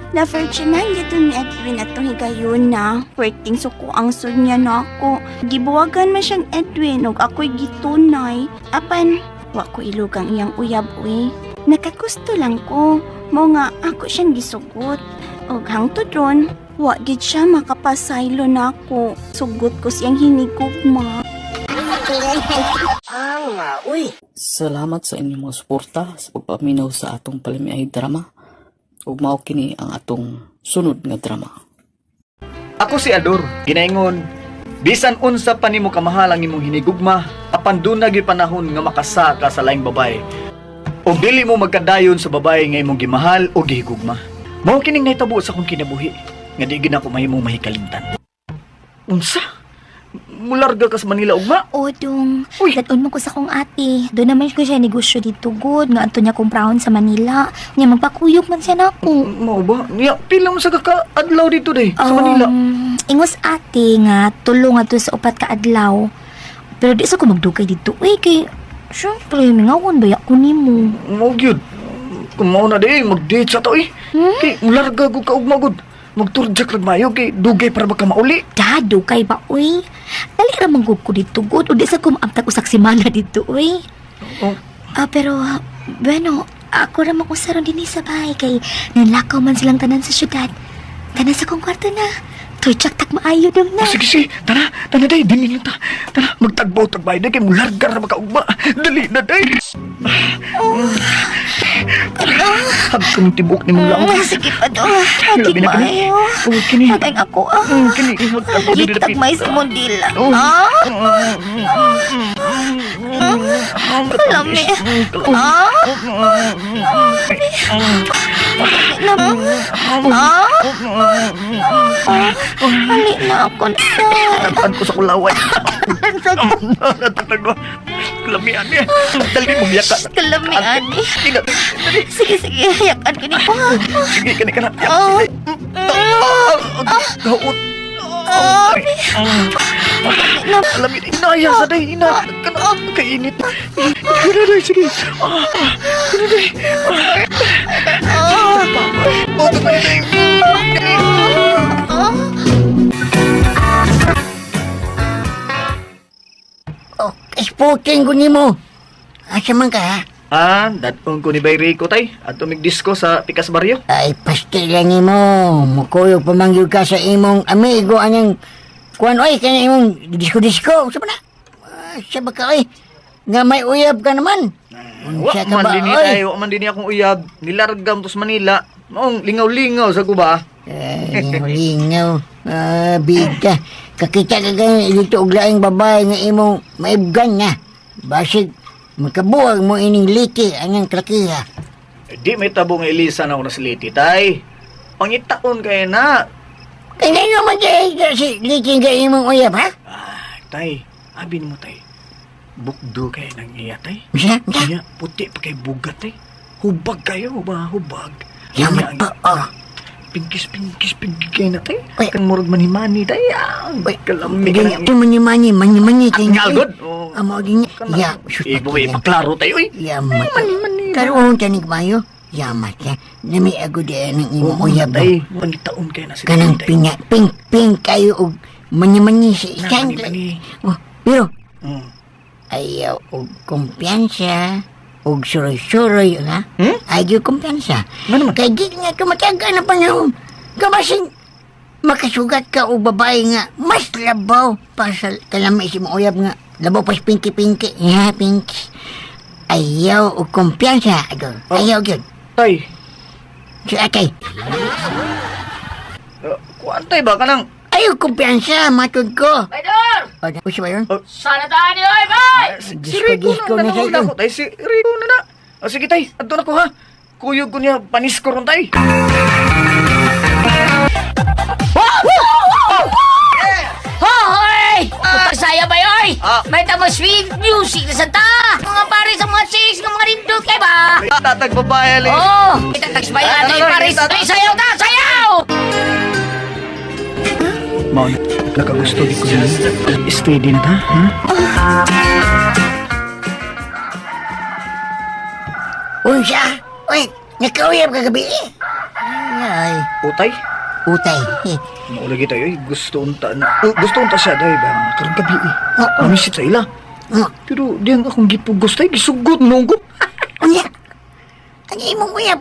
Na virginan gito ni Edwin atong higayon na. Perting suko ang sud niya na ako. Gibuwagan man siyang Edwin ug ako'y gitunay. Apan, wa ko ilugang iyang uyab uy. Nakagusto lang ko. Mao nga ako siyang gisugot. Ug hangtod ron, wa gid siya makapasaylo nako. Sugot ko siyang hinigugma. Salamat sa inyong mga suporta sa pagpaminaw sa atong palamiay drama. Ug mao kini ang atong sunod nga drama. Ako si Ador, ginaingon. Bisan unsa pa nimo kamahal ang imong hinigugma, apan duna gyud panahon nga makasaka sa laing babae. O dili mo magkadayon sa babae nga imong gimahal o gihigugma. Mao kining nahitabo sa akong kinabuhi, nga di gid ako mahimong mahikalimtan. Unsa? Mularga ka sa Manila ugma? O, dong. Uy! Dadun mo ko sa kong ate. Doon naman ko siya negosyo dito, good. Nga anto niya kumprahon sa Manila. Niya magpakuyog man siya nako. Mao ba? Niya, pila mo sa kakaadlaw dito day sa Manila. Ingos ate nga, tulo nga to sa upat ka adlaw. Pero di sa ko magdugay dito. Uy, kay, syempre, mingawon ba ako nimo? Mao gyud. Kung mao na di, mag-date sa to eh. Kay mularga ko ka ugma gud. Magturjak lag mayo kay dugay para baka mauli. Da, dugay ba, uy? Dali ra man gud ko dito, good. O di sa ko maamtag usak semana dito, uy. Oh. Ah, pero, bueno, ako ra man usaron dinhi sa bahay kay nanlakaw man silang tanan sa syudad. Tanan sa kong kwarto na. Turjak tak maayo dong na. Oh, sige, sige. Tara, tara day. Dinin lang ta. Tara, magtagbaw tagbay day. Kay mularga ra makaugma. Dali na day. Hag ko ng tibok ni mong laong. Sige pa do. Labi na kini. maayo. Oh, kini. Hagay ako, ah. Kini. Hag ako dili Gitag dapit. may sa mundila. Oh. Ah, Kalami. Ah, na. Ah, hali na ako na. Tagpaan ko sa kulaway. Natatag ko. Kalamian niya. Dali mo yaka. Kalamian eh. Ingat. Dali. Sige, sige. Yakan ko ni pa. Sige, kani ka na. Oh. Gaot. Alam yun, inaya sa day, ina. Kana, kainit. Kana day, sige. Kana day. Oh, day. Oh, isputin ko nimo. Asa man ka, ha? Ah, datong ko ni Bay Rico tay. Ato mig-disco sa Pikas Barrio. Ay, pastila nimo. Mukuyog pamangyod ka sa imong amigo anang kuan oy kanya imong disco-disco. Sa ba na? Ah, sa ba ka oy? Nga may uyab ka naman. Wa Unsa ka man ba dinhi oy? tay, wa man dinhi akong uyab. Nilargam tos Manila. Maong lingaw-lingaw sa guba. Ay, lingaw. Ah, bida. Kakita ka ganyan dito og laing babae nga imong maibgan na. Basig, makabuwag mo ining liti anang klakiha. Eh, di may tabo nga Elisa na ako na siliti tay. Pangitaon kay na. Kaya nga man siya si liti nga imong uyab, ha? Ah, tay, abi nimo tay. Bukdo kay nang iya tay. Unsa? Unsa? Iya, puti pa kay bugat tay. Hubag kayo ba, hubag. Yamat pa, oh. Pingkis pingkis pingkis kay na tay. Uy. Kan murag manimani tay. Ah, Uy, kalami Hindi ka ito mani-mani, mani-mani. Ngalgod. Oh. Amo din niya. Ya, sus, Ibo eh, paklaro tayo eh. Yamat. Karoon ka ni Mayo. Yamat ka. Nami ako di ng imong uyab. Tay, pangitaon kay na sila. Kanang pinga, pink, pink kayo og mani-mani sa Na, isang. mani-mani. Oh, pero ayaw og kumpiyansa og suroy-suroy, ha? Hmm? Ayaw kumpiyansa. Nga naman? Kay di nga tumataga na panahon. Kamasing makasugat ka o babae nga mas labaw pa sa kalami si uyab nga labaw pa sa pinky-pinky. Ya, pinky. Ayaw og kumpiyansa. Ayaw, Oh. ayaw gyud. Tay, Si atay, kuan tay ba kanang ayaw kumpiyansa, matod ko. Baydor! O, siya ba yun? Sana tayo ni oy, bay! Si Disco, Rico disco na na na sa'yo. ako tay, si Rico na na. O sige tay, adto na ko ha. Kuyog ko niya panisko ron tay. Hoy! Putagsaya ba oy? Ah. May tamo sweet music na sa ta! Mga pare sa mga chicks, nga mga rindot kay ba? Tatag babae ali. Oh! Itatagsbay Ah, natin, ah, pares! ah, Ay, sayaw ta! Sayaw! Mao nakagusto di ko ni. Steady na ta, ha? Unsa? Uy, nakauyab kagabi eh. Ay, Utay. utay. Mao lagi tayo eh. Gusto unta na. Oh, gusto unta siya dahil ba karong gabi eh. Oo. Mamisit sa ila. Oh, Pero diyan akong gipugos tay gisugot nunggo. unya. Ang imong uyab.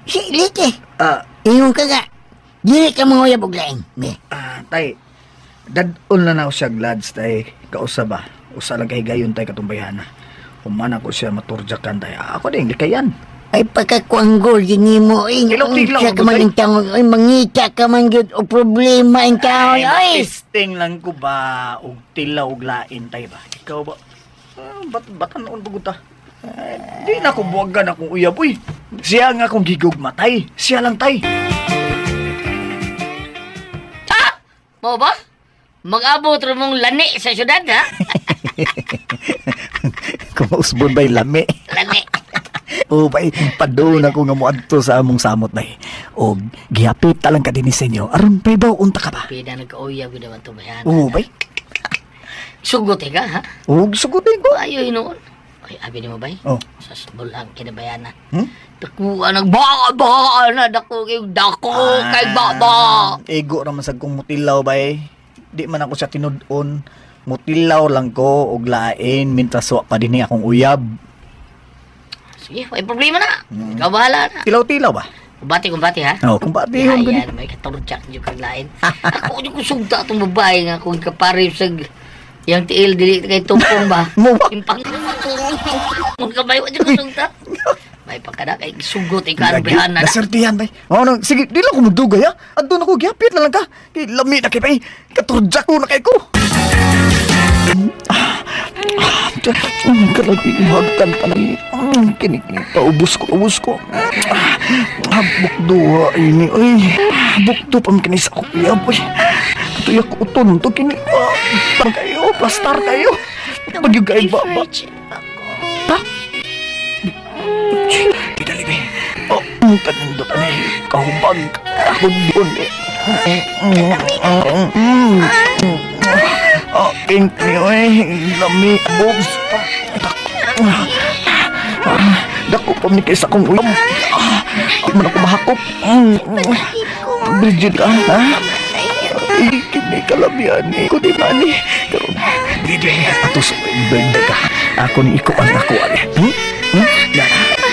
Si Liti. Ah, Ingon ka nga. Dili ka mga uyab og laing. Be. ah, tay. Dadon na na ako siya glads tay. Kausa ba? Usa lang kay gayon tay katumbayhana. Human ako siya maturjakan tay. Ah, ako din likayan. Ay pagkakuanggol yun nimo eh. Tilaw-tilaw Unsa ka ako, man tay. ang taon. Ay mangita ka man gyud o problema ang taon. Ay. Testing lang ko ba og tilaw og lain tay ba? Ikaw ba? Ah, bat batan noon pagod ta. Ay, di na ko buwagan akong uyab uy. Siya nga akong gigugmatay. Siya lang tay. Mo ba? Mag-abot rin mong lani sa syudad, ha? Kumausbon ba'y lami? Lani. O bay, padun ako nga moadto sa among samot bay. Og gihapit ta lang ka dinhi sa inyo. Aron bay baw unta ka ba? Pida nagka-uyab ko naman ito, bayan. Oo bay. Sugot eh ka, ha? Og sugutin ko. Ayo hinuon. Ay, abi ni mo, bay? Oh. Sa bulang kinabayana. Hmm? Dako ang baka baka na dako kay dako kay baba. Ego ra man sad kong mutilaw bay. Di man ako siya tinud-on. Mutilaw lang ko og lain mintras wa pa dinhi akong uyab. Sige, may problema na. Ikaw bahala na. Tilaw-tilaw ba? Kumbati, kumbati ha. Oh, kumbati hon gani. Ayan, may katorjak yung kag lain. Ako yung kusugta atong babae nga kung kaparew sa yang tiil dili kay tumpong ba. Mo ba? Impang. Kung kamay wa yung kusugta. May pagkada kay sugot ikaw ang Lagi, bihanan na. Nasertihan bay. Oh, no, sige, di lang ko magdugay ha. Adto na ko gihapit na lang ka. Kay lami na kay bay. Katurjak ko na kay ko. Kalagi hagkan pa na. Kini paubos ko, ubos ko. Ah, bukdo ha, ini oy. Bukdo pa man kini sa ako uyab oy. Katuyak ko uton to kini. Ah, tang kayo, plastar kayo. Magyugay ba ba. Ha? Dali ba? Oh, kanindot ani kahubag. Ako diun eh. Oh, pink ni oy. Lami, boobs. Dako pa ni kaysa kong uyab. Di man ako mahakop. Bridget ka, ha? Kini kalabian ni. Kundi man ni. Karon, dili ato sa birthday ka. Ako ni iko ang ako ali. Hmm? Hmm? Ya,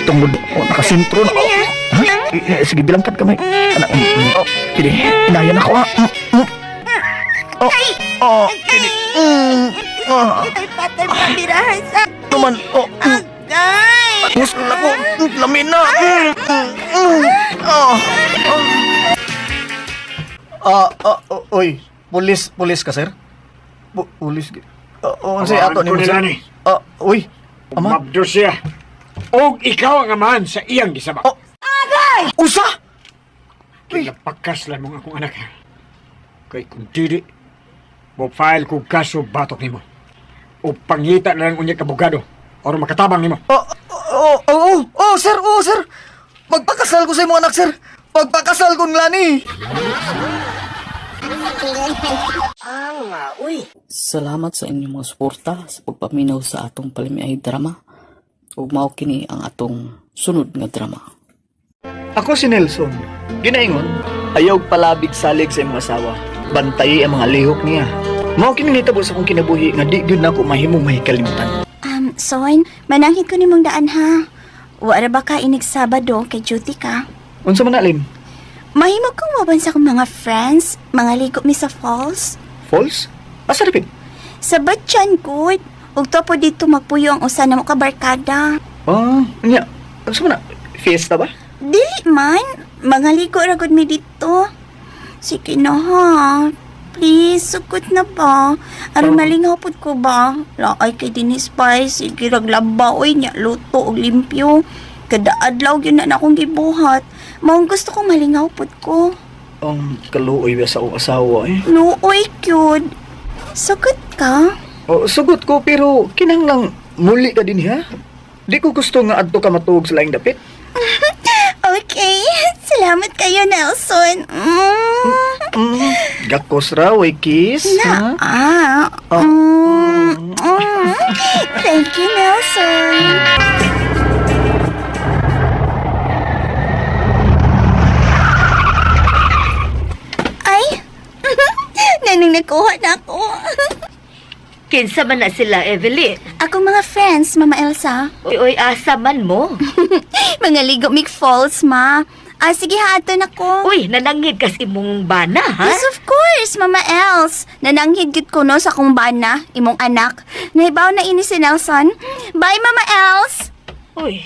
tungod o nakasentro na ako. Ha? Sige, bilangkat kamay. Anak, oh, kini, inayan ako ha. Oh, oh, kini. Ah, Ay, patay pabirahan sa... naman, oh. Agay! Gusto na ko, lamin na. Mm. Ah. Ah, ah, oh, oy, pulis, pulis ka, sir? Pulis. Oh, oh, ato ni mo, sir? Ni. Ah, uy. Ama? Mabdo siya. Og ikaw ang amahan sa iyang gisaba. Oh. Usa! Kinapakas lang mong akong anak. Kay kung dili, mo file kog kaso batok nimo. O pangita na lang unya kabugado or makatabang nimo. Oh, oh, oh, oh, oh, sir, oh, sir. Magpakasal ko sa imong anak, sir. Pagpakasal ko nilani. Salamat sa inyong mga suporta sa pagpaminaw sa atong palamiay drama. Ug mao kini ang atong sunod nga drama. Ako si Nelson. Ginaingon, ayaw palabig salig sa imong asawa. Bantayi ang mga lihok niya. Mao kini nitabo sa akong kinabuhi nga di gyud nako mahimong mahikalimtan. Son, manangit ko nimong daan ha. Wala ba ka inig Sabado kay duty ka? Unsa man na, Lin? Mahimo kong maban sa akong mga friends, mga ligo mi sa falls. False? Asa dapit? Sa Batyan, good. Ug topo dito magpuyo ang usa na mo ka barkada. Ah, nya. Unsa man na? Fiesta ba? Dili man, mga ligo ra gud mi dito. Sige na ha. Please, sukot na ba? Aron malingaw pud ko ba? Laay kay dinhi spice, sige rag laba oy nya luto og limpyo. Kada adlaw gyud na akong gibuhat. Maong gusto kong malingaw pud ko. Ang kaluoy ba sa akong asawa eh. Luoy cute. Sukot ka? Oh, sugot ko pero kinahanglang muli ka din ha. Di ko gusto nga adto ka matuog sa laing dapit. Okay. Salamat kayo, Nelson. Mm. Gakos ra, way kiss. Na, Ha? ah. Oh. Mm. Thank you, Nelson. Ay, naning nakuha na ako. Kinsa man na sila, Evelyn? Akong mga friends, Mama Elsa. Uy, uy, asa man mo. Mga ligo Mick Falls, ma. Ah, sige ha, ato na ko. Uy, nanangid kasi imong bana, ha? Yes, of course, Mama Els. Nananghid gid ko no sa akong bana, imong anak. Nahibaw na ini si Nelson. Bye, Mama Els. Uy,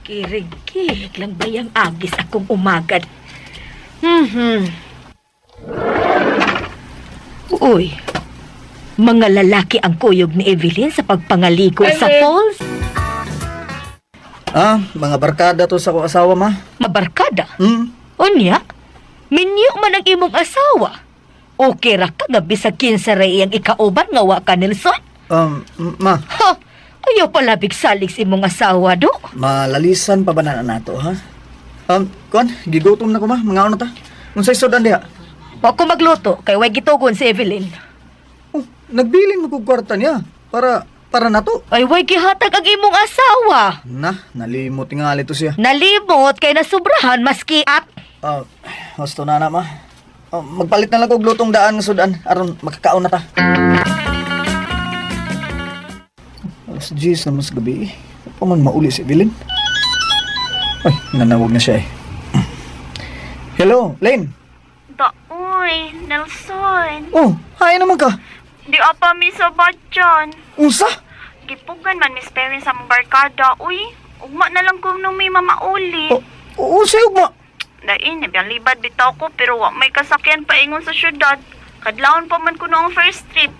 kirig-kirig lang ba yung agis akong umagad? Uy, mga lalaki ang kuyog ni Evelyn sa pagpangaligo sa falls. Ah, mga barkada to sa akong asawa ma. Mabarkada. Hmm. Unya, minyo man ang imong asawa. Okay ra ka nga bisag kinsa ra iyang ikauban nga wa ka Nelson. Ma, Ha, ayaw palabig salig sa imong asawa do. malalisan pa ba na nato ha? Kuan, gigutom na ko ma, mga ano ta? Unsay sudan diha? Wa ko magluto kay way gitugon si Evelyn. Oh, nagbilin mo kog kwarta niya para para nato. Ay way gihatag ang imong asawa. Na, nalimot nga to siya. Nalimot kay nasubrahan maski at Ah, husto na na ma. Ah, magpalit na lang kog lutong daan nga sudan aron makakaon na ta. Alas 10 naman sa gabi. eh. Pa man mauli si Evelyn. Ay, nanawag na siya eh. Hello, Lane. Daoy, Nelson. Oh, hi naman ka. Di apa mi sa Batyan. Unsa? Gipugan man Miss Perrin sa mong barkada. Uy, ugma na lang kung nung may mamauli. Oh, unsa ugma? Dain, nabiyang bitaw ko pero wa may kasakyan paingon sa syudad. Kadlawon pa man ko noong first trip.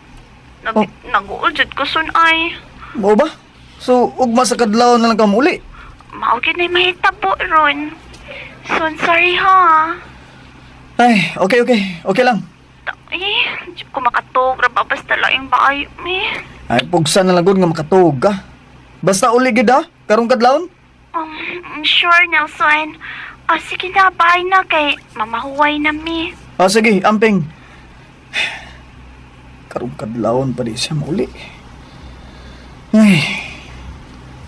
Nag Oh. Nag-uul jud ko sun ay. Mao ba? So, ugma sa kadlawon na lang ka muli. Mao gyud nay mahitabo ron. Son, sorry ha. Ay, okay, okay. Okay lang. Eh, di ko makatug ra ba basta laing baay mi. Ay, pugsa na lang gud nga makatuog ka. Basta uli gid ha, karong kadlawon. Sure, Nelson. Ah, sige na, bye na kay mamahuway na mi. Ah, sige, amping. Karong kadlawon pa di siya mauli. Ay,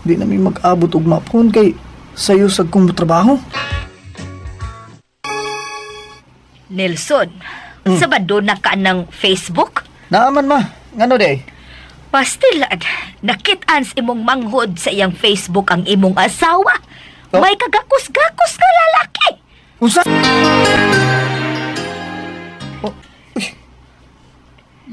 di na mi mag-abot og mapon kay sayo sa kong trabaho. Nelson, sa ba doon na ka ng Facebook? Naaman ma, ngano di? Pastilan, nakitaan sa imong manghod sa iyang Facebook ang imong asawa. Oh? May kagakos-gakos nga lalaki. Unsa? Oh, uy.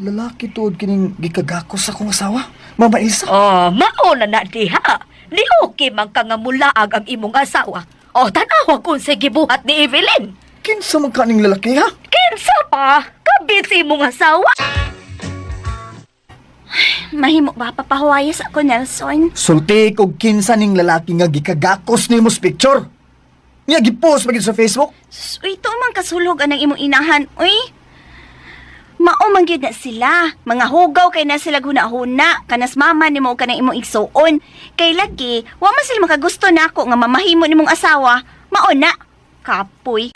Lalaki tuod kining gikagakos sa akong asawa. Mama Elsa. Oh, mauna na diha. Ni okay man ka nga mulaag ang imong asawa. Oh, tanawa kung sa gibuhat ni Evelyn. Kinsa man kaning lalaki ha? Kinsa pa? Kabit sa imong asawa. Mahimo ba papahuwayas ako, Nelson? Sulti kog kinsa ning lalaki nga gikagakos nimo sa picture. Nga gipost pa gid sa Facebook. Sus, uy, ito man kasulog anang imong inahan, uy. Mao man gyud na sila. Mga hugaw kay na sila huna-huna. Kanas mama nimo o kanang imong igsuon. Kay lagi, wa man sila makagusto nako nga mamahimo nimong asawa. Mao na. Kapoy.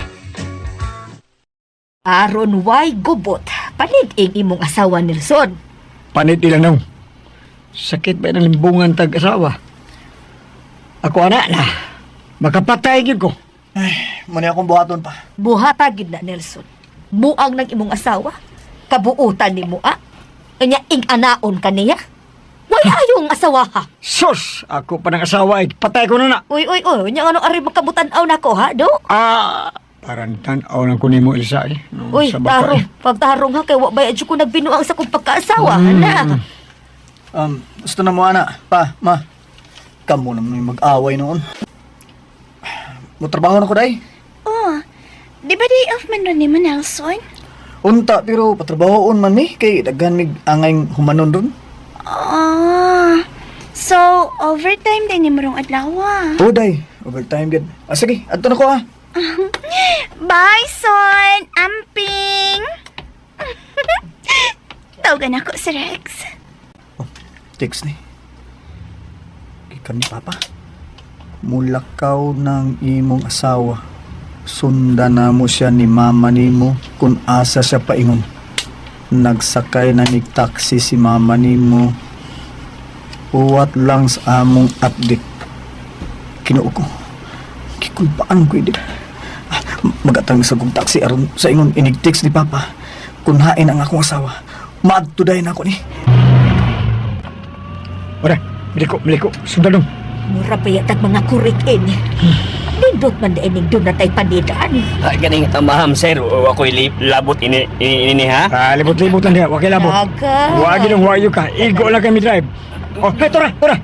Aron way gubot. Panid-ing imong asawa, Nelson. Panit nila nung. Sakit ba ng limbungan tag asawa? Ako ana na. Makapatay gyud ko. Ay, muna akong buhaton pa. Buhata gid na, Nelson. Muang ng imong asawa. Kabuutan nimo ah. Anya ing anaon ka niya. Way ayong asawa ha. Sus, ako pa ng asawa ay patay ko na na. Uy, uy, uy. Nya ano ari makabutan-aw nako ha, do? Ah, parang tan-aw lang ko nimo Elsa eh. No, Uy, sa baka, tarong. eh. Pagtarong ha, kay wa ba ko nagbinuang sa kong pagkaasawa. Na. Gusto na mo ana, pa, ma. Kamo naman may mag-away noon. Mo trabaho na ko day. Oh, di ba day off man ron nimo, Nelson? Unta pero patrabahoon man mi kay daghan mig angay humanon ron. Ah, so overtime din nimo rong adlaw. Oh, day, overtime gid. Ah, sige, adto na ko ah. Bye, son! Amping! Tawagan ako si Rex. Oh, text ni. Gikan ni Papa. Mulakaw ng imong asawa. Sundan na mo siya ni mama nimo kung asa siya paingon. Nagsakay na mig taxi si mama nimo. Uwat lang sa among update. Kinuo ko. Gikulpaan ko edit. Ah, magatang sa kong taxi aron sa ingon inig text ni Papa. Kun hain ang akong asawa. Maadto dayon ako ni. Ora, miliko, miliko. Sundan dong. Mura pa yatag mga kurikin. Nindot man diining doon na tay panidaan. Ay, ganing tamaham, sir. O, ako'y labot ini, ini, ini ha? Ah, libot-libot lang diha, wa kay labot. Naga. Wa gid ang wayo ka. Igo lang kami drive. Oh, hey, tora, tora.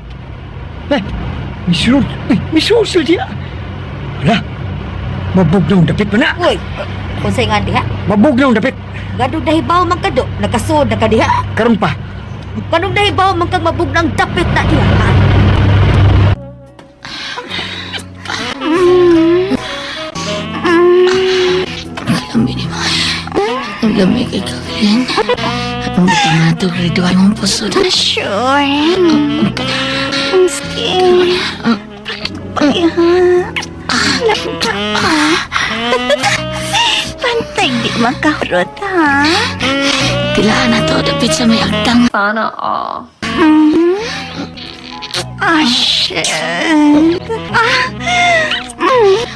Eh, misulod, eh, misulod diha. Hala. Mabugnaw dapit pa na. Uy, unsay nga diha? Mabugnaw dapit. Gadong dahibaw man ka do, nakasood na ka diha. Karon pa. Kanong dahibaw man kang mabugnang dapit na diha. ha? Lami ni May. Ang lami kay Kathleen. Ang butang na ito, riduan mong puso. Sure. Sige. Ay, ha? Lampa ka. Pantay di makahurot, ha? Tilaan na to, dapit sa may agtang. Ah, shit. Ah,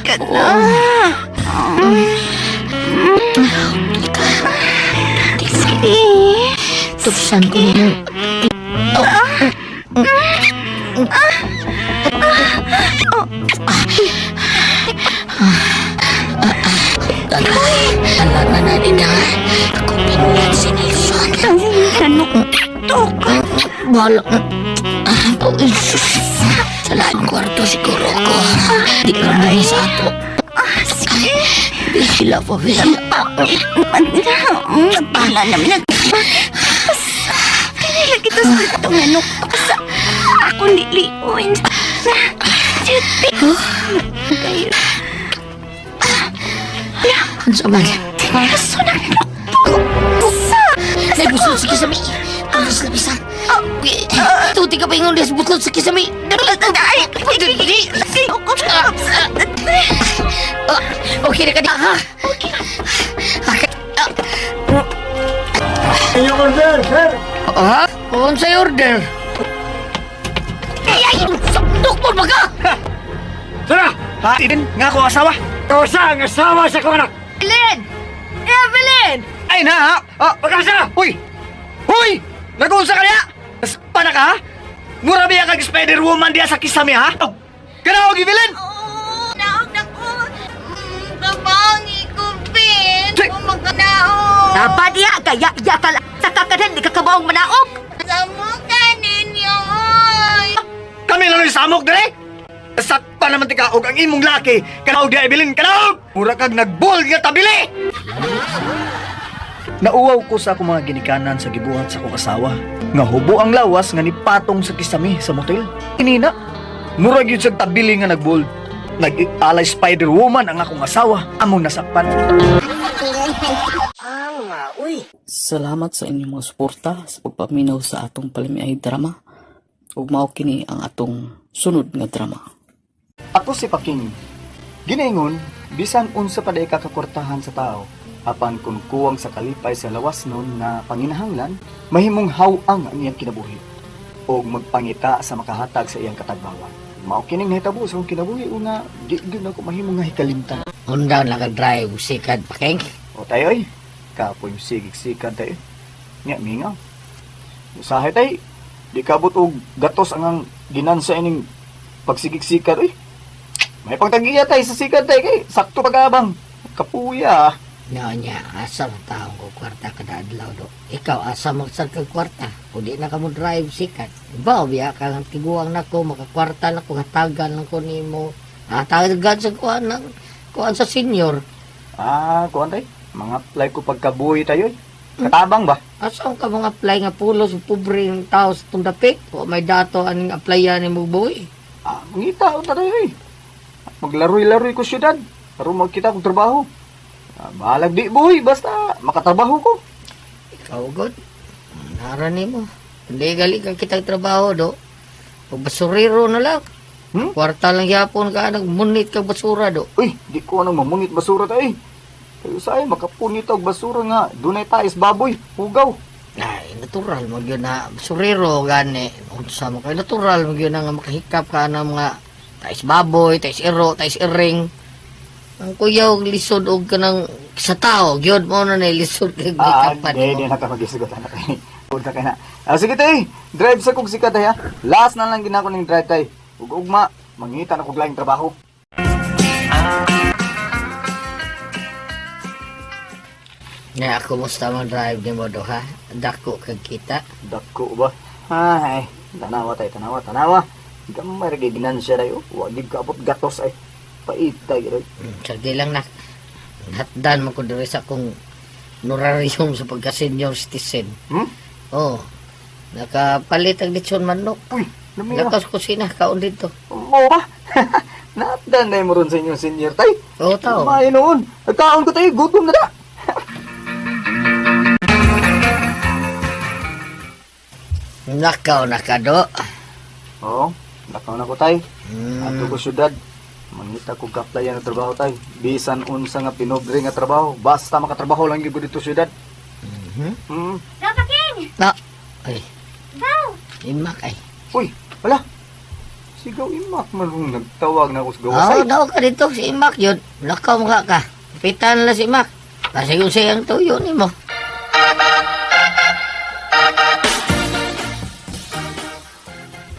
kana. Sige. Tupsan ko nimo. Ala na na ni na. Ako pinulan si Nelson. Nanuktok. Bahala. Oh, sus. Sa lahat ng kwarto siguro ko. Di ka rin sa ato. Ah, sige. Sila pa, sila. Nagpala namin nag... Kanila kita sa itong nanuktok sa akong liliun. Kayo. Ano sa man? Kaso nanuktok sa... May buslot sa kisami. Ang labisan. Tuti ka pa ingon des buslot sa kisami. Ay! Ah, okay na ka di. Ha? Okay. Inyong order, sir! Ha? Unsay order? Ay, ay! Sakdok mo ba ka? Tara! Ha? Idin, nga ako asawa. Kausa ang asawa sa kong anak! Evelyn! Evelyn! Ay na ha? Ah, pagkasa! Uy! Uy! Nag-unsa ka niya? Pana ka ha? Mura biya kag Spider-Woman diya sa kisame ha? Oh, Kanaog, Evelyn! Oo, naog na ko. Kabangi ko, Ben. Che! Magkanaog. Taba diya, gaya iya ka sa kakanan, di ka kabaong manaog. Samuka ninyo, oy. Kami lang yung samok dire! Sakpa naman tika og ang imong laki. Kanaog diya, Evelyn, kanaog! Mura kag nagbol nga tabili! Nauwaw ko sa akong mga ginikanan sa gibuhat sa akong asawa. Nga hubo ang lawas nga nipatong sa kisame sa motel. Inina, murag yun sa tabili nga nagbol. Nag-alay Spider-Woman ang akong asawa, among nasakpan. Salamat sa inyong mga suporta sa pagpaminaw sa atong palamiay drama. Ug mao kini ang atong sunod nga drama. Ako si Paking. Ginaingon, bisan unsa pa day kakakortahan sa tao, apan kung kuwang sa kalipay sa lawas nun na panginahanglan, mahimong haw-ang ang iyang kinabuhi o magpangita sa makahatag sa iyang katagbawan. Mao kining nahitabo sa akong kinabuhi una, di gyud ako mahimong nga hikalimtan. Undang lang ka drive sikad paking. O tayo ay, kapoy sigig-sikad tayo. Nya mingaw. Usahay tay, di kabot og gatos ang ang ginansa ining pagsigig-sikad oy. May pagtagiya tay sa sikad tay kay sakto pag-abang. Kapuya. No niya, asa mo taong ko kwarta kada adlaw do. Ikaw asa mo sa kag kwarta. Kung di na ka mo drive sikat. Ba biya ka ang tiguang nako makakwarta na ko hatagan lang ko nimo. Hatagan sa kuan ng kuan sa senior. Ah, kuan tay. Mga apply ko pagkabuhi tayo. Oy. Katabang ba? Asa ka mga apply nga pulos pobre ng tao sa tong dapit. O may dato aning applyan nimo boy. Ah, mangita unta tayo oy. Maglaroy-laroy ko syudad. Aron magkita kog trabaho. Ah, bahalag di boy, basta makatrabaho ko. Ikaw god. Nara nimo. Hindi gali ka kitang trabaho do. O basurero na lang. Hmm? Kwarta lang yapon ka nagmunit ka basura do. Uy, di ko anong mamunit basura tayo. Kayo sa ay, makapunit og basura nga. Dunay tais baboy, hugaw. Ay, natural mo gyud na basurero gani. Unsa mo kay natural mo gyud na nga makahikap ka na mga tais baboy, tais iro, tais iring. Ang kuyaw lisod og kanang sa tao gyud mo na na lisod kay Ah, hikapan di, mo. di na ka mag-isugot anak. Punta ka na. Ah, sige tay, drive sa kog sikat tay ha. Last na lang ginako ning drive tay. Ug ugma, mangita na kog laing trabaho. Nga kumusta man drive nimo do ha? Dako kag kita. Dako ba? Ay, tanawa tay, tanawa, tanawa. Gamay ra gyud ginansya day oh. Wa gid kaabot gatos ay. Pait tay gyud. Sige lang nak. Hatdan man ko diri sa akong honorarium sa pagka-senior citizen. Hmm? Oh. Nakapalit ang lechon manok. Uy, lami na. Lakas kusina kaon dito. Mo ba? Naatdan na mo ron sa inyong senior tay. Oo, tao. Kumain noon. Nagkaon ko tayo, gutom na da. Nakaw na ka do. Oo, nakaw na ko tay. Mm. Ato ko syudad. Mangita ko kaplayan ng trabaho tay. Bisan unsa nga pinobre nga trabaho, basta makatrabaho lang gyud ko dito syudad. Mhm. Mm. Papa King! Na. Ay, Gaw! imak ay. Uy, wala. Sigaw imak man kung nagtawag na ako sa gawas. Oo, Ay, daw ka dito si Imak yun. Nakaw mga ka. Pitan na si Imak. Kasi kung siyang tuyo ni mo.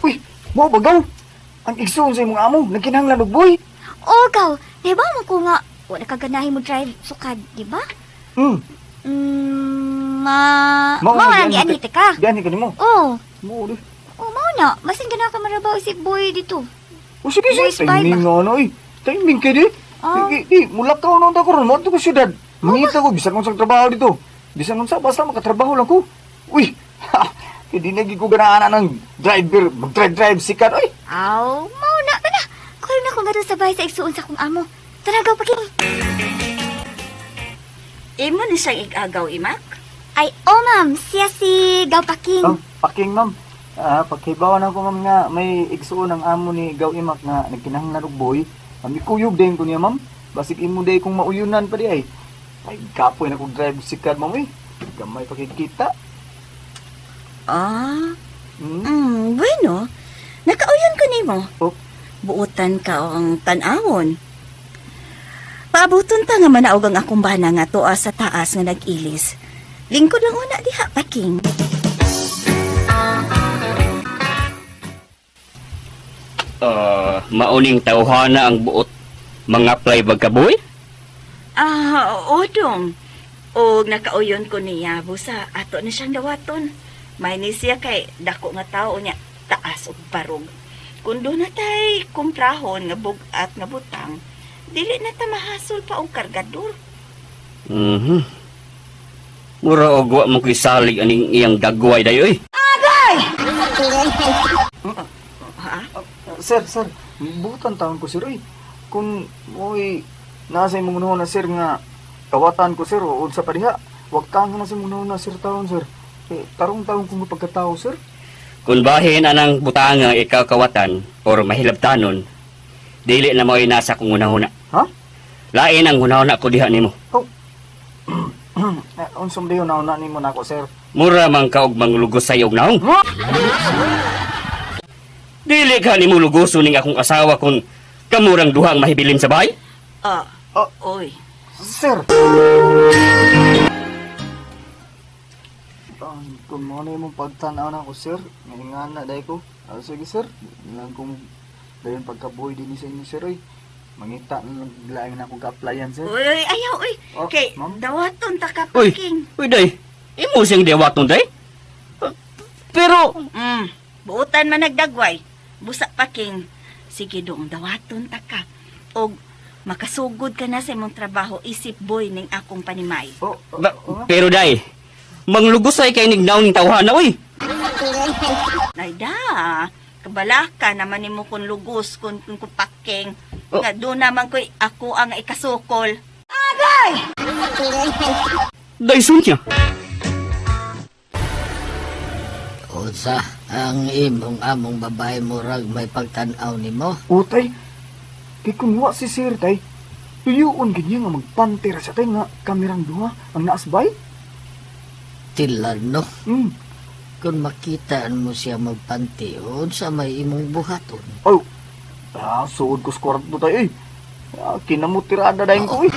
Uy, mo bagaw. Ang igsoon sa imong amo, nagkinahanglan og boy. Oo, gaw. Di ba mo ko nga, wala ka ganahin mo drive sukad, di ba? Ma... Mao Mao na lang gianite ka. Giani ka nimo. Oo. Mo di. Oh, mao na. Masin gana ka marabaw si boy dito. O sige, Boy sige. spy ba? Timing nga ano eh. Timing kay di. Ah. Di, di, mulakaw na unta ko ron. Mo ko syudad. Mangita ko, bisan kung sa trabaho dito. Bisan kung sa, basta makatrabaho lang ko. Uy, ha, hindi na ko ganaan ng driver, mag-drive-drive sikat. Uy, Aw, mao na ta na. Kulo na ko nga sa bahay sa igsuon sa akong amo. Tara, gaw paking. Imo ni siyang igagaw, Imak? Ay, oh ma'am, siya si Gaw Paking. Oh, paking ma'am. Ah, pagkibawan ako ma'am nga may igsuon ang amo ni Gaw Imak nga nagkinahanglan og boy. Mikuyog din ko niya ma'am. Basig imo day kung mauyunan pa di ay. Ay, kapoy na kog drive sikat ma'am eh. Gamay pa kay kita. Ah. Bueno. Nakauyon ko nimo. Oh. Buotan ka ang tan-awon. Paabuton ta nga manaog ang akong bana nga tuwa sa taas nga nag-ilis. Lingkod lang una diha, Paking. Mauning tawhana ang buot mga play bagkaboy? Ah, odong. Og nakauyon ko niya, busa ato na siyang dawaton. May ni siya kay dako nga tao niya, taas og barog. Kung doon na tay kumprahon nga bug-at nga butang, dili na ta mahasol pa og kargador. Mhm. Mura og wa mo ko'y salig aning iyang dagway dayoy. Ha? Sir, sir, butan taon ko sir, oy. Kung mo'y nasa imong na sir nga kawatan ko sir o unsa pa diha, wag ka nga nasa imong na sir taon sir. Eh, tarong taon ko pagkatao sir. Kung bahin anang butanga ikaw kawatan or mahilabtanon, dili na mo'y nasa kong hunahuna. Ha? Lain ang hunahuna ko diha nimo. Oh. Eh, unsam diho na una nimo nako sir. Mura man ka og manglugos sa og naong. Dili ka nimo lugoso ning akong asawa kung kamurang duhang mahibilin sa bahay? Ah, Ah. oy. Sir. Kung mo na imong pagtan-aw na ako sir, ngayon na dai ko. Ah, sige sir, lang kung dayon pagkabuhi dinhi sa inyo sir oy. Mangita na lang laing na akong ka-applyan sir. Uy, uy, ayaw, uy. Oh, Kay, ma'am? dawaton ta ka, Uy. Paking. Uy day, imo siyang diwaton day? Pero Buotan man nagdagway. Busa Paking. Sige dong, dawaton ta ka. Og makasugod ka na sa imong trabaho, isip boy ning akong panimay. Oh, oh, ba, oh. pero day, manglugosay kay ning naong ning tawhana oy. Ay da, kabalaka naman nimo kun lugos kun Paking. Oh. Nga doon naman ko'y ako ang ikasukol. Day sunya. Unsa ang imong among babae murag may pagtan-aw nimo? Utay, kay kung wa si sir tay, tuyuon ganyan nga magpantira sa tay nga kamerang duha ang naasbay. Tilan no. Hmm. Kung makita mo siya magpanti, unsa may imong buhaton? Oh, ah, suod ko sa kwarto tay eh. Ah, kinamutirada dahin ko eh.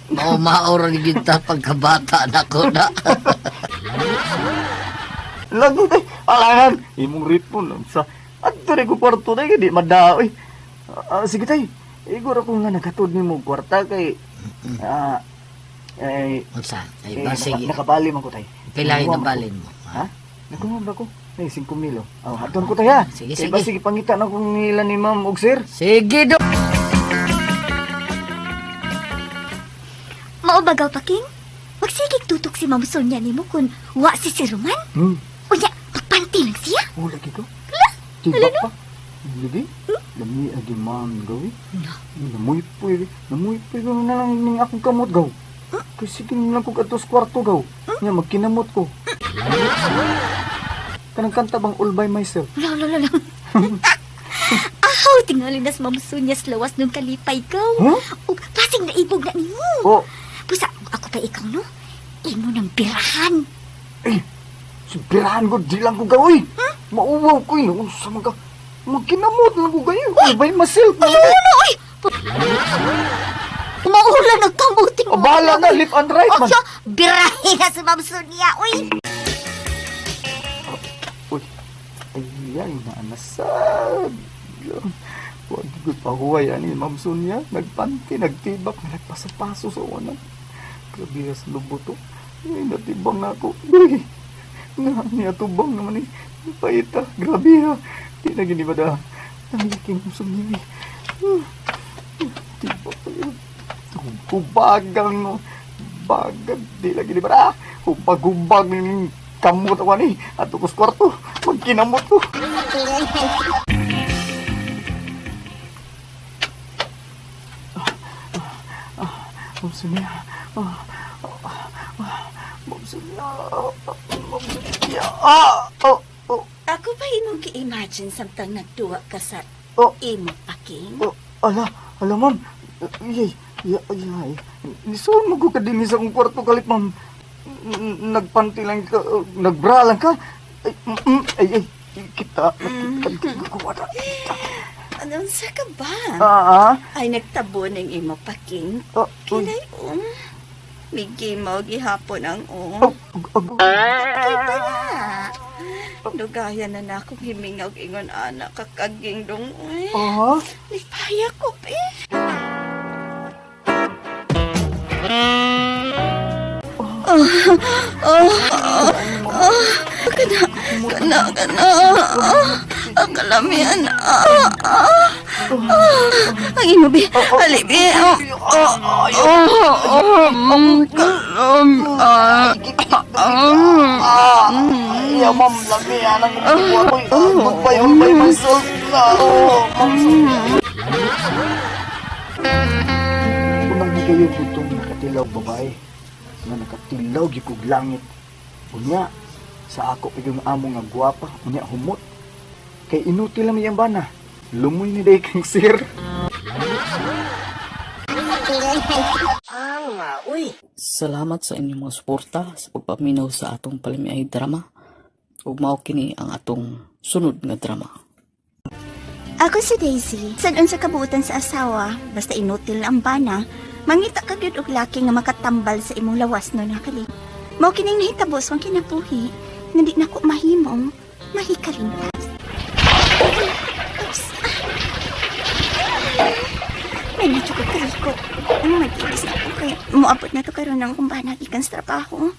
Ma mao ra gid ta pagkabata nako na. Lagi tay, alangan, imong ritmo lang sa adto rin ko kwarto tay, di madao eh. Ah, sige tay, igor ako nga nagatod nimo og kwarta kay ah eh, Unsa? Ay eh, ba sige. nakabali man ko tay. Pila Nakuha man ko. nabalin mo? Ha? Nakuha ba ko? Ay, 5,000 oh. Oh, haton ko tay ha. Sige, Kay sige. ba sige pangita na kong nila ni ma'am og sir. Sige do. Mao bagaw Paking? Magsigig tutok si Ma'am Sonia nimo kun wa si Sir Roman. Unya, magpanti lang siya. Oh, lagi ko. Tibak pa. Lagi? Lami agi ma'am gawi. Namuy po eh. Namuy po eh. Na lang ning akong kamot gaw. Kay sige na lang ko kadto sa kwarto gaw. Nya magkinamot ko. Kanang kanta bang all by myself? Wala, wala, wala. Ahaw, tingali na si Ma'am Sonia sa lawas nung kalipay gaw. Huh? Ug pasing naibog na nimo. Oh, Busa, ako pa ikaw no? Imo ng birahan. sibirahan ko di lang ko gaw eh. Mauwaw ko eh. Unsa man ka? Magkinamot lang ko gayo. All by myself. Ano, oy! Maula ng kamuting Oh, bahala na, left and right man. Oyo, birahin na si Ma'am Sonia, oy! Uy, ay, ay, naanasad. Huwag ko pahuway, ani, Ma'am Sonia. Nagpanti, nagtibak, nagpasapaso sa una. Grabe sa lubot to. Ay, natibang na ako. Uy, na, niatubang naman eh. Paita, grabe ha. Di na gini ba da? Nangyaking Ma'am Sonia eh. Ah, tibak pa yun. Hubagang, no. Bagag, di lagi di ba da? Hubag-hubag ng kamot ako ani. Ato ko sa kwarto, magkinamot ko. Ma'am Sonia. Ma'am Sonia. Ma'am Sonia. Ah! Oh, oh, Ako ba imong gi-imagine samtang nagduwa ka sa oh, imo, Paking? oh. Ala, ala ma'am. Ay, ay, ay, ay. Nisuon mo ko ka din sa akong kwarto kalit, ma'am. Nagpanti lang ka, nagbra lang ka. Ay, ay, ay, kita, kita, kita, kita. Anong sa ka ba? Ah, ah. Ay, nagtabo ng imo paking. Ah, uy. Kinay, um. Migimaw gihapon ang um. Oh, ag- Kita na. Dugaya na na akong himingaw ingon anak kakaging dong. Uy. Ah? Nagpaya ko, be. Oh, oh, oh, oh, kana, kana, kana, oh, ang kalamian, ah, ah, ah, ang imo, be, ali, be, oh, oh, oh, oh, kalam, ah, ah, Ay, ma'am, lami, anang ko. Goodbye, all by myself na. Oh, ma'am. Unang higayon ko itong nakatilaw babae. Nga nakatilaw gyud kog langit. Unya, sa ako pa yung amo nga gwapa, unya humot. Kay inutil lang iyang bana. Lumoy ni day kang sir. Salamat sa inyong mga suporta sa pagpaminaw sa atong palamiay drama. Ug mao kini ang atong sunod nga drama. Ako si Daisy. San unsa kabuutan sa asawa, basta inutil ang bana, mangita ka gyud og laki nga makatambal sa imong lawas no nakali. Mao kining nahitabo sa akong kinabuhi nga di nako mahimong mahikalimtas. Oops. May medyo ko kaliko. Ano mag-iis na ako kay moabot na to karon ng akong bana gikan sa trabaho.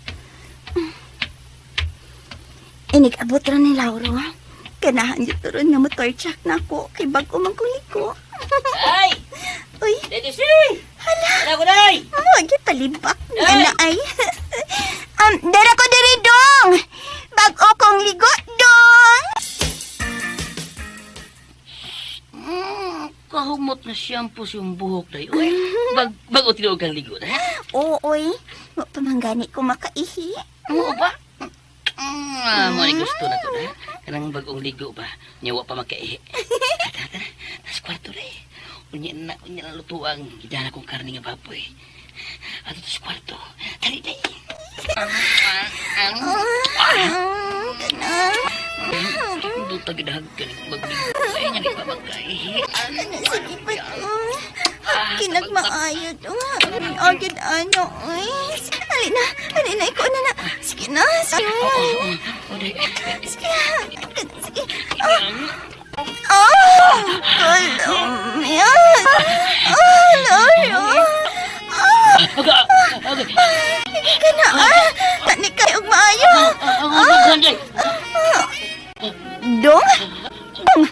Inig-abot ra ni Lauro. Ganahan dito ron nga motor check na ako kay bag-o man kong liko. Ay! Uy, Lady C! hala! Wala ko day! Mo, palibak ni ana ay. Dara ko diri dong. Bag-o kong ligo dong. Kahumot na shampoo sa iyong buhok day. Uy, bago tinuog kang ligo na. Oo, oy. Wa pa man gani ko makaihi. Oo ba? Mo ni gusto na to na. Kanang bagong ligo ba? Nya wa pa makaihi. Tara, tara. Tas kwarto day. Unya na lutuang gidana kong karne nga baboy. Ato tas kwarto. Dali day. Kana. Duta gidahag ka ni bagligo. Ay nga di pa makaihi. Kana sige pa. Kinagmaayo dong. Agad ano, oy. Halina, halina, ikaw na na. Sige na. Sige. O day. Sige. Sige. Ah. Ah! Kalamian! Ah, Lolo! Ah! Hindi ka na, ah! Tani kayo og maayo! Ang day. Dong? Dong!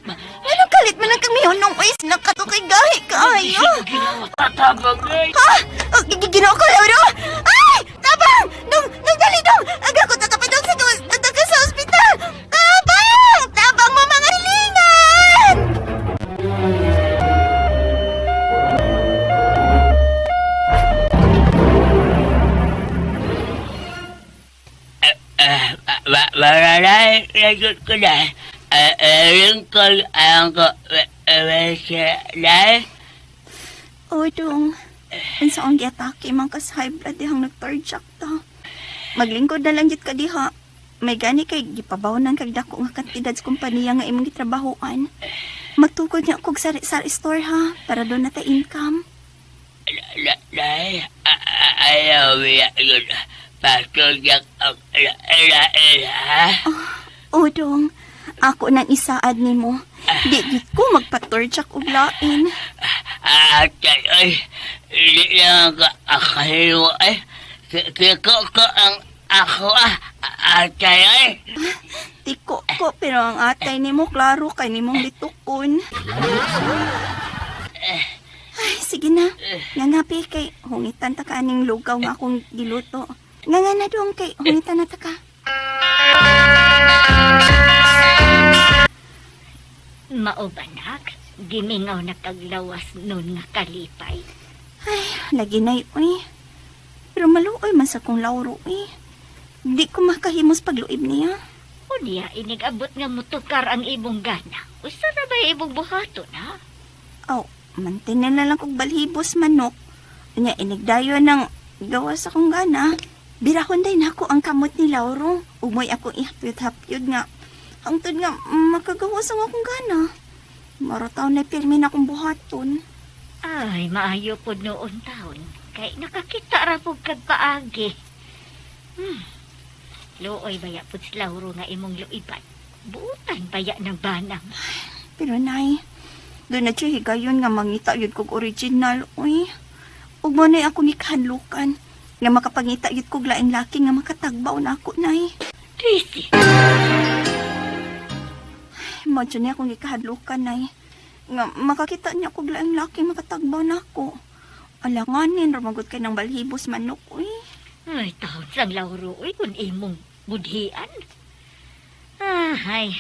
Anong kalit man ang kamihunong uy? Nakato kay gahi kaayo! Tatabang day. Ha? Oh, Ginoo ko, Lauro! Ay! Tabang! Dong! Dong, dali, dong! Aga ko tatapay dong sa tataka sa ospital! Tabang! Tabang mo mga hilingan! Malalay, lagot ko na. Lingkod ang ko, day. Oh, dong. Unsa ang giatake man kas high blood dihang nagtorjak ta. Maglingkod na lang jud ka diha. May gani kay gipabawnan kag dako nga kantidad sa kompanya nga imong gitrabahoan. Magtukod niya kog sari-sari store ha, para doon na ta income. Day, ayaw niya yun. Patulog ang ha? Oh, dong. Ako nang isaad nimo. Di gid ko magpatorjak og lain. Atay, ay, hindi lang ka akaliwa ay. Kiko ko ang ako ah, atay ay. Tiko ko pero ang atay nimo klaro kay nimong litukon. Ay, sige na. Nga nga, pe, kay hungitan ta ka aning lugaw nga akong giluto. Nga nga na dong kay hungitan na ta ka. Mao ba, nak? Gimingaw na kaglawas nun nga kalipay. Ay, lagi na uy. Pero maluoy man sa kong lauro, uy. Di ko makahimos pagluib niya. Unya, inigabot nga mutukar ang imong gana. Usa na ba imong buhaton, ha? Aw, mantinan na lang kog balhibos manok. Unya, inigdayo ng gawa sa kong gana. Birahon day nako ang kamot ni Lauro. Umoy akong ihapyod-hapyod nga. Hangtod nga makagawas ang akong gana. Marataw na pirmi na akong buhaton. Ay, maayo pod noon taon. Kay nakakita ra pud kag paagi. Luoy baya pud si Lauro nga imong luiban. Buutan baya ng banang. Pero nay, doon na siya higayon nga mangita yun kog original, uy. Ug mo na'y akong ikahanlukan. Nga makapangita yun kog laing laki nga makatagbaw na ako, nay. Tracy! Mo dyan niya akong gikahadlukan, nay. Nga makakita niya kog laing laki makatagbaw na ako. Alanganin, rumagod kay ng balhibos manok, uy. Ay, taon sang Lauro, uy, kung imong budhian. Ay,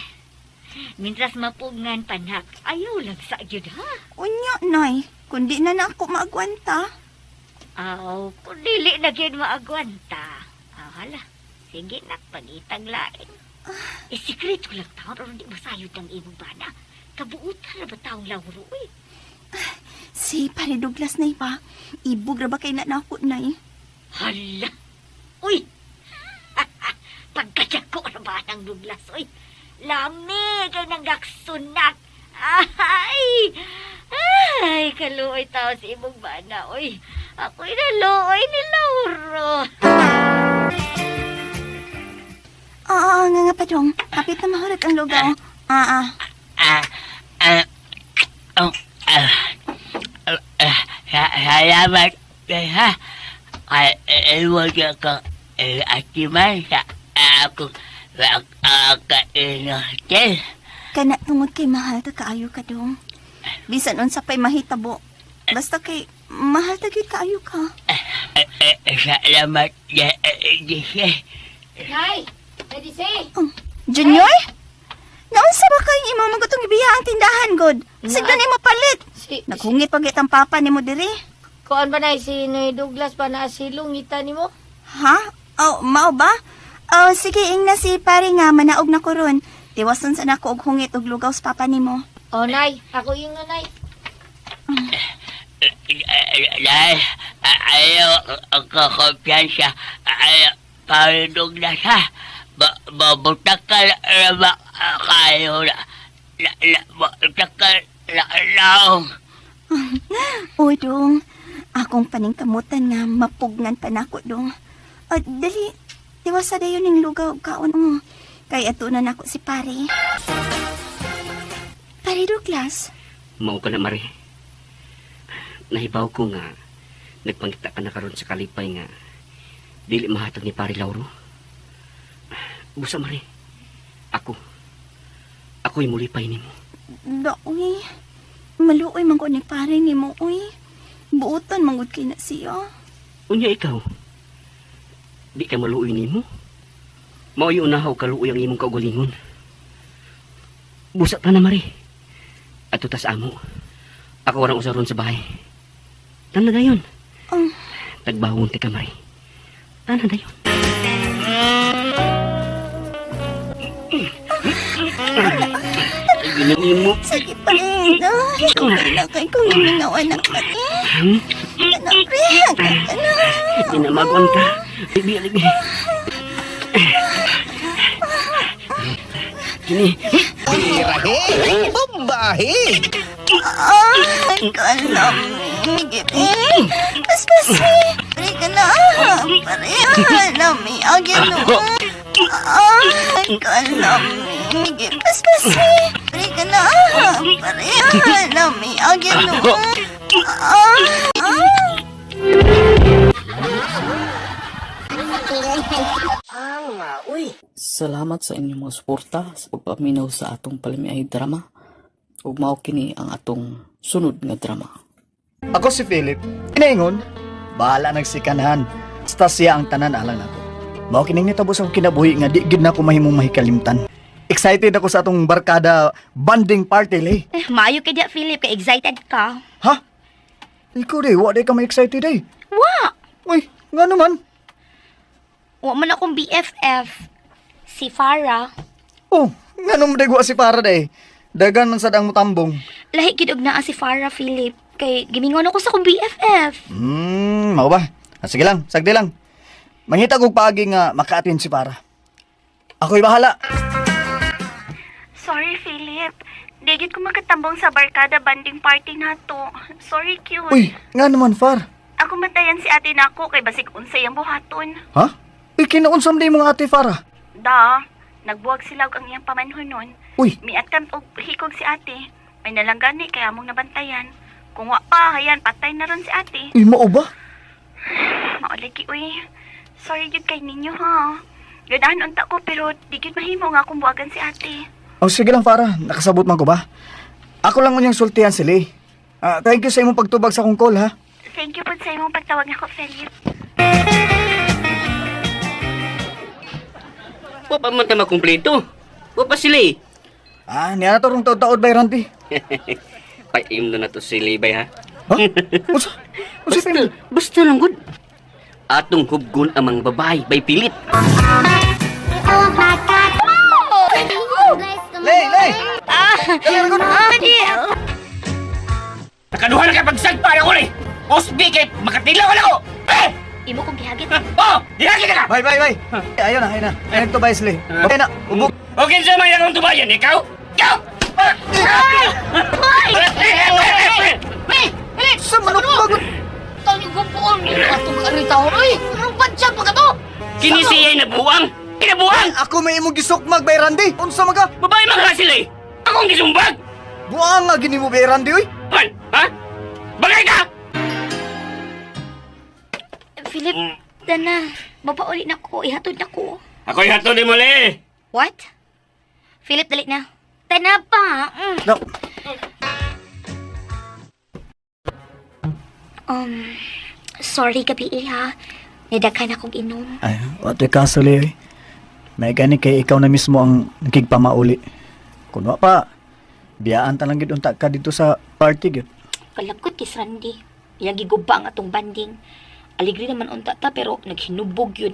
mintras mapugngan panak, ayaw lang sa gyud ha. Unya, nay. Kundi na na ako maagwanta. Aw, kung dili na gyud maagwanta. Aw, hala. Sige nak, pangitag lain. Eh, sikreto lang taon, aron di masayod ang imong bana. Kabuutan na ba taong Lauro, uy? Si Pare Douglas, nay pa. Ibog ra ba kay na nako, nay? Hala! Uy! Pagkadako na ba ng Douglas, uy? Lami kay nang gaksunak! Ay! Ay, kaluoy tao sa imong bana, uy. Ako'y naluoy ni Lauro. Oo, nga nga pa dong. Kapit na mahurot ang lugaw. Ah, ah. Ah, ah, oh, ah, ah, ah, salamat ha. Ay, iwan ka atiman sa akong kakainotel. Kana tungod kay mahal ta kaayo ka dong. Bisan unsa pa'y mahitabo. Basta kay mahal ta gyud kaayo ka. Salamat, Jesse. Nay! Ready, say! Junior? Naunsa ba kay imo magutong ibiya ang tindahan god? Sigdan imo palit. Si, Naghungit pag ang papa nimo diri. Kuan ba na si Noy Douglas pa na silong ngita nimo? Ha? Oh, mao ba? Oh, sige ing na si pare nga manaog na ko ron. Tiwason sa nako og hungit og lugaw sa papa nimo. Oh, nay, ako ingon nay. Dahil ayaw ang kakumpiyansa, ayaw parindog na siya. Mabutak ka na ba kayo na mabutak ka na naong. Uy, dong. Akong paningkamutan nga mapugnan pa nako dong. Oh, dali. Tiwasa dayon ning lugaw og kaon mo. Kay ato na nako si pare. Pare Douglas. Mao ka na, Mari. Nahibaw ko nga nagpangita ka na karon sa kalipay nga dili mahatag ni Pare Lauro. Busa, Mari. Ako. Ako'y mulipay nimo. Da, uy. Maluoy man ko ni pare nimo, uy. Buotan man gud kay na siya. Unya ikaw. Di ka maluoy nimo. Mao'y unahaw kaluoy ang imong kaugalingon. Busa ta na, Mari. Ato tas amo. Ako warang usaron sa bahay. Tanda na yun. Oh. Tagbawon ti ka, Mari. Tanda na yun. Ay, ginoo mo. Sige, pare. Ay, kung na kay kung gimingawan na pare. Kana, pre. Kana. Tinamagon ka. Libi, libi. Kini. Birahe! Bombahe! Ay, kalami. Paspas. Pre ka na. Pare, kalami. Agin no. Ay, kalami. Paspas. Pre ka na. Pare, kalami. Agin no. Ay, ay. Salamat sa inyong mga suporta sa pagpaminaw sa atong palamiay drama. Ug mao kini ang atong sunod nga drama. Ako si Philip. Inaingon, bahala nagsikanhan. Basta siya ang tanan alang nako. Mao kining nitabo sa akong kinabuhi nga di gid na ako mahimong mahikalimtan. Excited ako sa atong barkada bonding party lay. Eh, maayo kay diya, Philip, kay excited ka. Ha? Ikaw day, wa day ka ma-excited day. Wa! Uy, nga naman. Wa man akong BFF. Si Farah. Oh, nga naman day wa si Farah day. Dagan man sad ang mutambong. Lahi gid og naa si Farah, Philip. Kay gimingon ako sa akong BFF. Mao ba? Ah, sige lang, sagdi lang. Mangita kog paagi nga maka-attend si Farah. Ako'y bahala. Sorry, Philip. Di gyud ko makatambong sa barkada banding party nato. Sorry, cute. Uy, nga naman, Far. Ako matayan si ate nako kay basig unsay ang buhaton. Ha? Uy, kinaunsam di mga ate, Farah. Da, nagbuwag sila og ang iyang pamanhon nun. Uy. Miat kan og hikog si ate. May nalanggani kaya among nabantayan. Kung wa pa, hayan, patay na ron si ate. Uy, mao ba? Maulagi, uy. Sorry gyud kay ninyo, ha. Ganahan unta ko pero di gyud mahimo nga akong buwagan si ate. Oh, sige lang, Farah. Nakasabot man ko ba? Ako lang unyang sultihan sila eh. Ah, thank you sa imong pagtubag sa akong call, ha? Thank you po sa imong pagtawag nako, Philip. Wa pa man ta makumpleto. Wa pa sila eh. Ah, niya na to rong taod-taod bay, Randy. Paimno na to sila bay ha. Ha? Unsa? Unsa Basta, basta lang gud. Atong hubgon ang mga babae bay pilit. Lay, lay! Ah, di. Nakaduha na kay pagsagpa na ko ni. Osbi kay makatilaw na ko. Eh! Imo kong gihagit. Oh, gihagit na ka. Bay, bay, bay. Ayaw na, ayaw na. Ay, nagtubay sila. Okay na, ubog. Okay sa mga akong tubayan ikaw. Ikaw! Sa manok bago. Tawag ko po, atong karitaw, oy! Anong badya pa ka to? Kini siya nabuang. Kinabuang! Ako may imong gisukmag bay, Randy. Unsa maga? Babae man ka sila eh. Akong gisumbag. Buang nga gini mo bay, Randy, uy. Man, ha? Bagay ka! Philip, dana. Baba uli na ko. Ihatod na ko. Ako'y hatod ni muli. What? Philip, dali na. Tana pa. Mm. No. Um, sorry gabi eh, ha. Nidaghan akong inom. Ay, wato'y kaso, Leo. eh. May gani kay ikaw na mismo ang nagkigpamauli. Kung wa pa, biyaan ta lang gid unta ka dito sa party gyud. Kalakot kay Randy. Iyang giguba ang atong banding. Aligri naman unta ta pero naghinubog yun.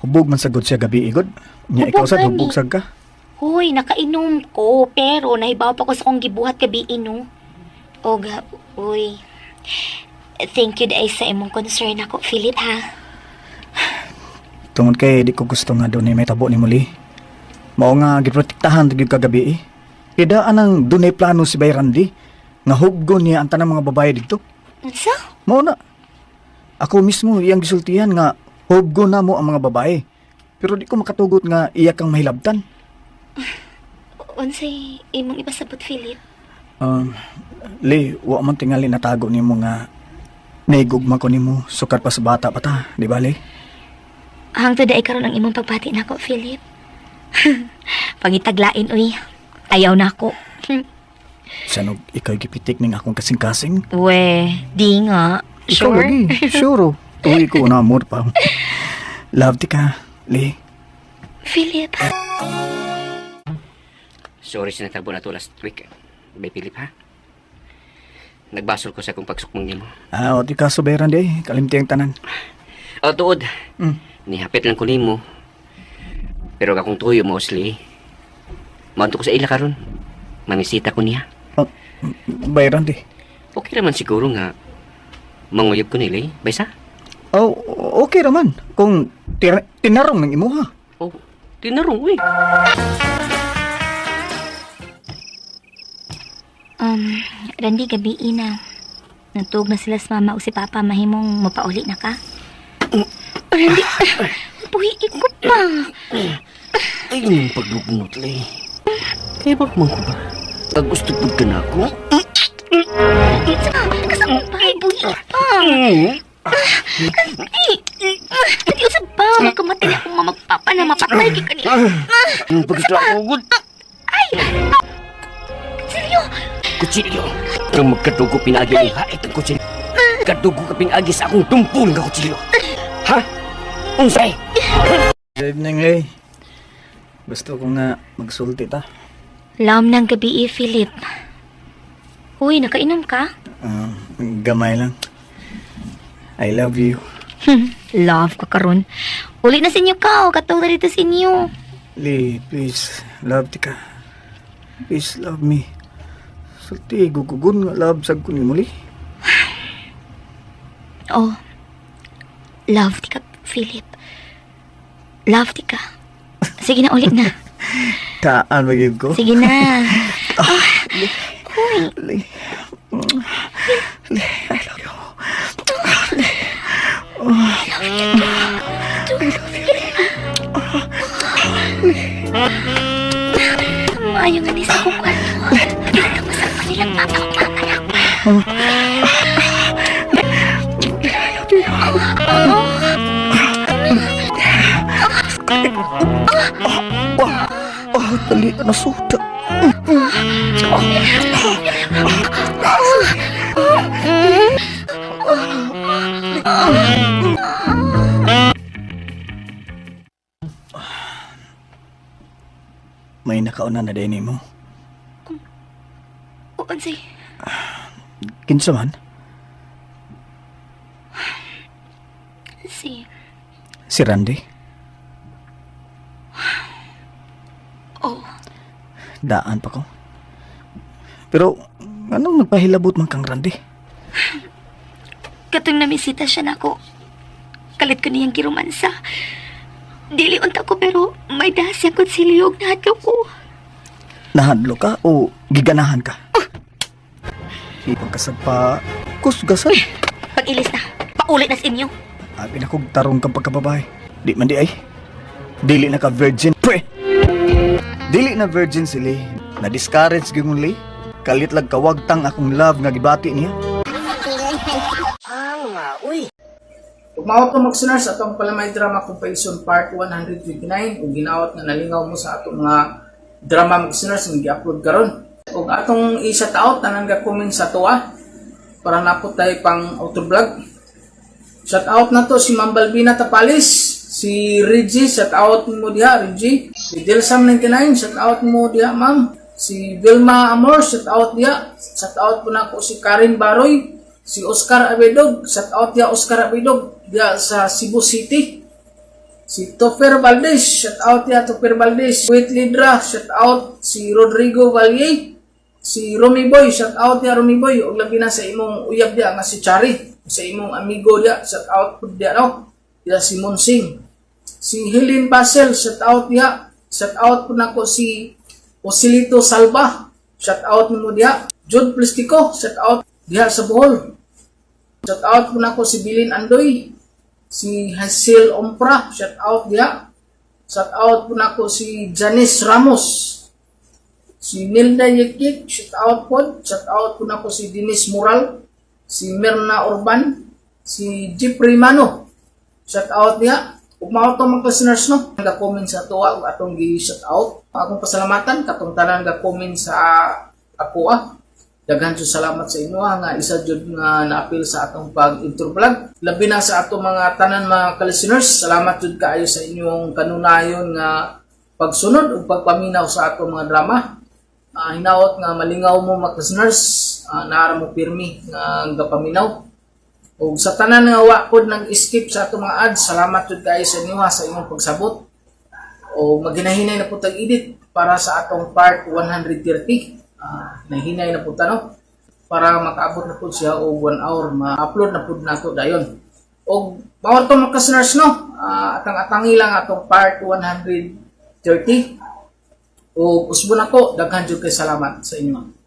Hubog man sagod siya gabi igod. Nya ikaw Hubog sad gani. hubog sad ka. Hoy, nakainom ko pero nahibaw pa ko sa akong gibuhat gabi no. Og, uy. Thank you dahil sa imong concern ako, Philip ha. Tungod kay di ko gusto nga doon may tabo ni muli. Mao nga giprotektahan gyud kagabi eh. Kidaan ang dunay plano si Bay Randy nga hubgon niya ang tanang mga babae didto. Unsa? Mao na. Ako mismo iyang gisultihan nga hubgon na mo ang mga babae. Pero di ko makatugot nga iya kang mahilabtan. Unsay imong ipasabot, Philip? Um, Lee, wa man tingali natago nimo nga naigugma ko nimo sukad pa sa bata pa ta, di ba Lee? Hangtod ay karon ang imong pagbati nako, Philip. Pangitaglain uy. Ayaw na ako. Sanog ikaw gipitik ning akong kasing-kasing? We, di nga. Ikaw Sure? lagi, sure. oh. Tuwi ko na amor pa. Love ti ka, Lee. Philip. Sorry sa natabo na to last week. Bay Philip ha. Nagbasol ko sa akong pagsukmang nimo. Ah, o di ka soberan di, kalimti ang tanan. O tuod. Mm. Nihapit lang ko nimo. Pero akong tuyo mo usli. Maunto ko sa ila karon. Mamisita ko niya. Oh, Bay Randy. Okay raman siguro nga manguyab ko nila eh. Baysa? Oh, okay raman. Kung tinarong ng imuha. Oh, tinarong uy. Randy, gabi na. Natug na sila sa mama o si papa. Mahimong mapauli na ka. Randy, buhiin ko pa. Ay, nung paglugnot, lay. Kaya ba man ko ba? Pag gusto po ka na ako? Kasama pa, buhiin pa. Randy, Randy, usab pa. Magkamatay akong mamagpapa na mapatay kay kanila. Nung pagkita ako, good. Ay! Kutsilyo! Kutsilyo. Kang magkadugo pinagi ang hait ang kutsilyo. Kadugo ka pinagi sa akong tumpul nga kutsilyo. Ha? Unsay? Good evening, Lee. Gusto ko nga magsulti ta. Lam ng gabi eh, Philip. Uy, nakainom ka? Ah, gamay lang. I love you. Love ka karon. Uli na sa inyo ka, o katong na dito sa inyo. Lee, please, love ti ka. Please love me. Sulti, gugugun nga love sag ko ni muli. Oh, love ti ka, Philip. Love di ka. Sige na, ulit na. Taan magyud ko. Sige na. Ah, uy. Li. Li, I love you. Li. I love you. Maayo nga ni sa akong kwarto. Kailangan mo sa kanilang papa ug mama na ako. Oh, dali na suda. May nakauna na din mo. Unsay? Kinsa man? Si... Si Randy. Oh, Daan pa ko. Pero, anong nagpahilabot man kang Randy? Katong namisita siya nako. Kalit ko niyang giromansa. Dili unta ko pero may dahas siyang konsilyo ug nahadlok ko. Nahadlo ka o giganahan ka? Ipagkasag pa, kusgasay. Pag-ilis na, paulit na sa inyo. Abi na kog tarong kang pagkababae. Di man di ay. Dili na ka virgin. Pre! Dili na virgin sili. Na-discourage gyud li. Kalit lag kawagtang akong love nga gibati niya. Ug mao to mga listeners, atong Palamay Drama Compilation Part 129 ug ginaot nga nalingaw mo sa atong mga drama mga listeners nga gi-upload karon. Ug atong i-shout out tanan ga comment sa tuwa para napot tayo pang auto vlog. Shout out na to si Ma'am Balbina Tapalis, si Reggie, shout out mo diha Reggie. Si Delsam 99, shout out mo diha ma'am. Si Vilma Amor, shout out diha. Shout out po nako si Karen Baroy, si Oscar Abedog, shout out diha Oscar Abedog diha sa Cebu City. Si Tofer Valdez, shout out diha Tofer Valdez. Wait Lidra, shout out si Rodrigo Valle. Si Romy Boy, shout out niya Romy Boy. Ug labi na sa imong uyab diha nga si Chari, sa imong amigo diha, shout out pud diha no. Diha si Monsing. Si Helen Basel, shout out diha. Shout out pud nako si Osilito Salva. Shout out nimo diha. Jude Plastico, shout out diha sa Bohol. Shout out pud nako si Bilin Andoy. Si Hazel Ompra, shout out diha. Shout out pud nako si Janice Ramos. Si Nilda Yekik, shout out po. Shout out po nako si Denise Mural, si Mirna Urban, si Jeffrey Mano. Shout out niya. Ug mao to mga listeners no, nga comment sa tuwa ug atong gi-shout out. Akong pasalamatan katong tanan nga comment sa ako ah. Daghan jud salamat sa inyo ah, nga isa jud nga naapil sa atong pag-intro vlog. Labi na sa atong mga tanan mga ka-listeners, salamat jud kaayo sa inyong kanunayon nga pagsunod ug pagpaminaw sa atong mga drama. Hinaot nga malingaw mo mga listeners, naara mo pirmi nga gapaminaw. Ug sa tanan nga wa pod nag-skip sa atong mga ads, salamat jud kaayo sa inyo ha, sa inyong pagsabot. O maghinahinay na po tag edit para sa atong part 130. Nahinay na po ta no para makaabot na po siya og 1 hour ma-upload na po nato dayon. Og mao to mga listeners no, atang-atangi lang atong part 130. O usbon ako, daghan jud kay salamat sa inyo.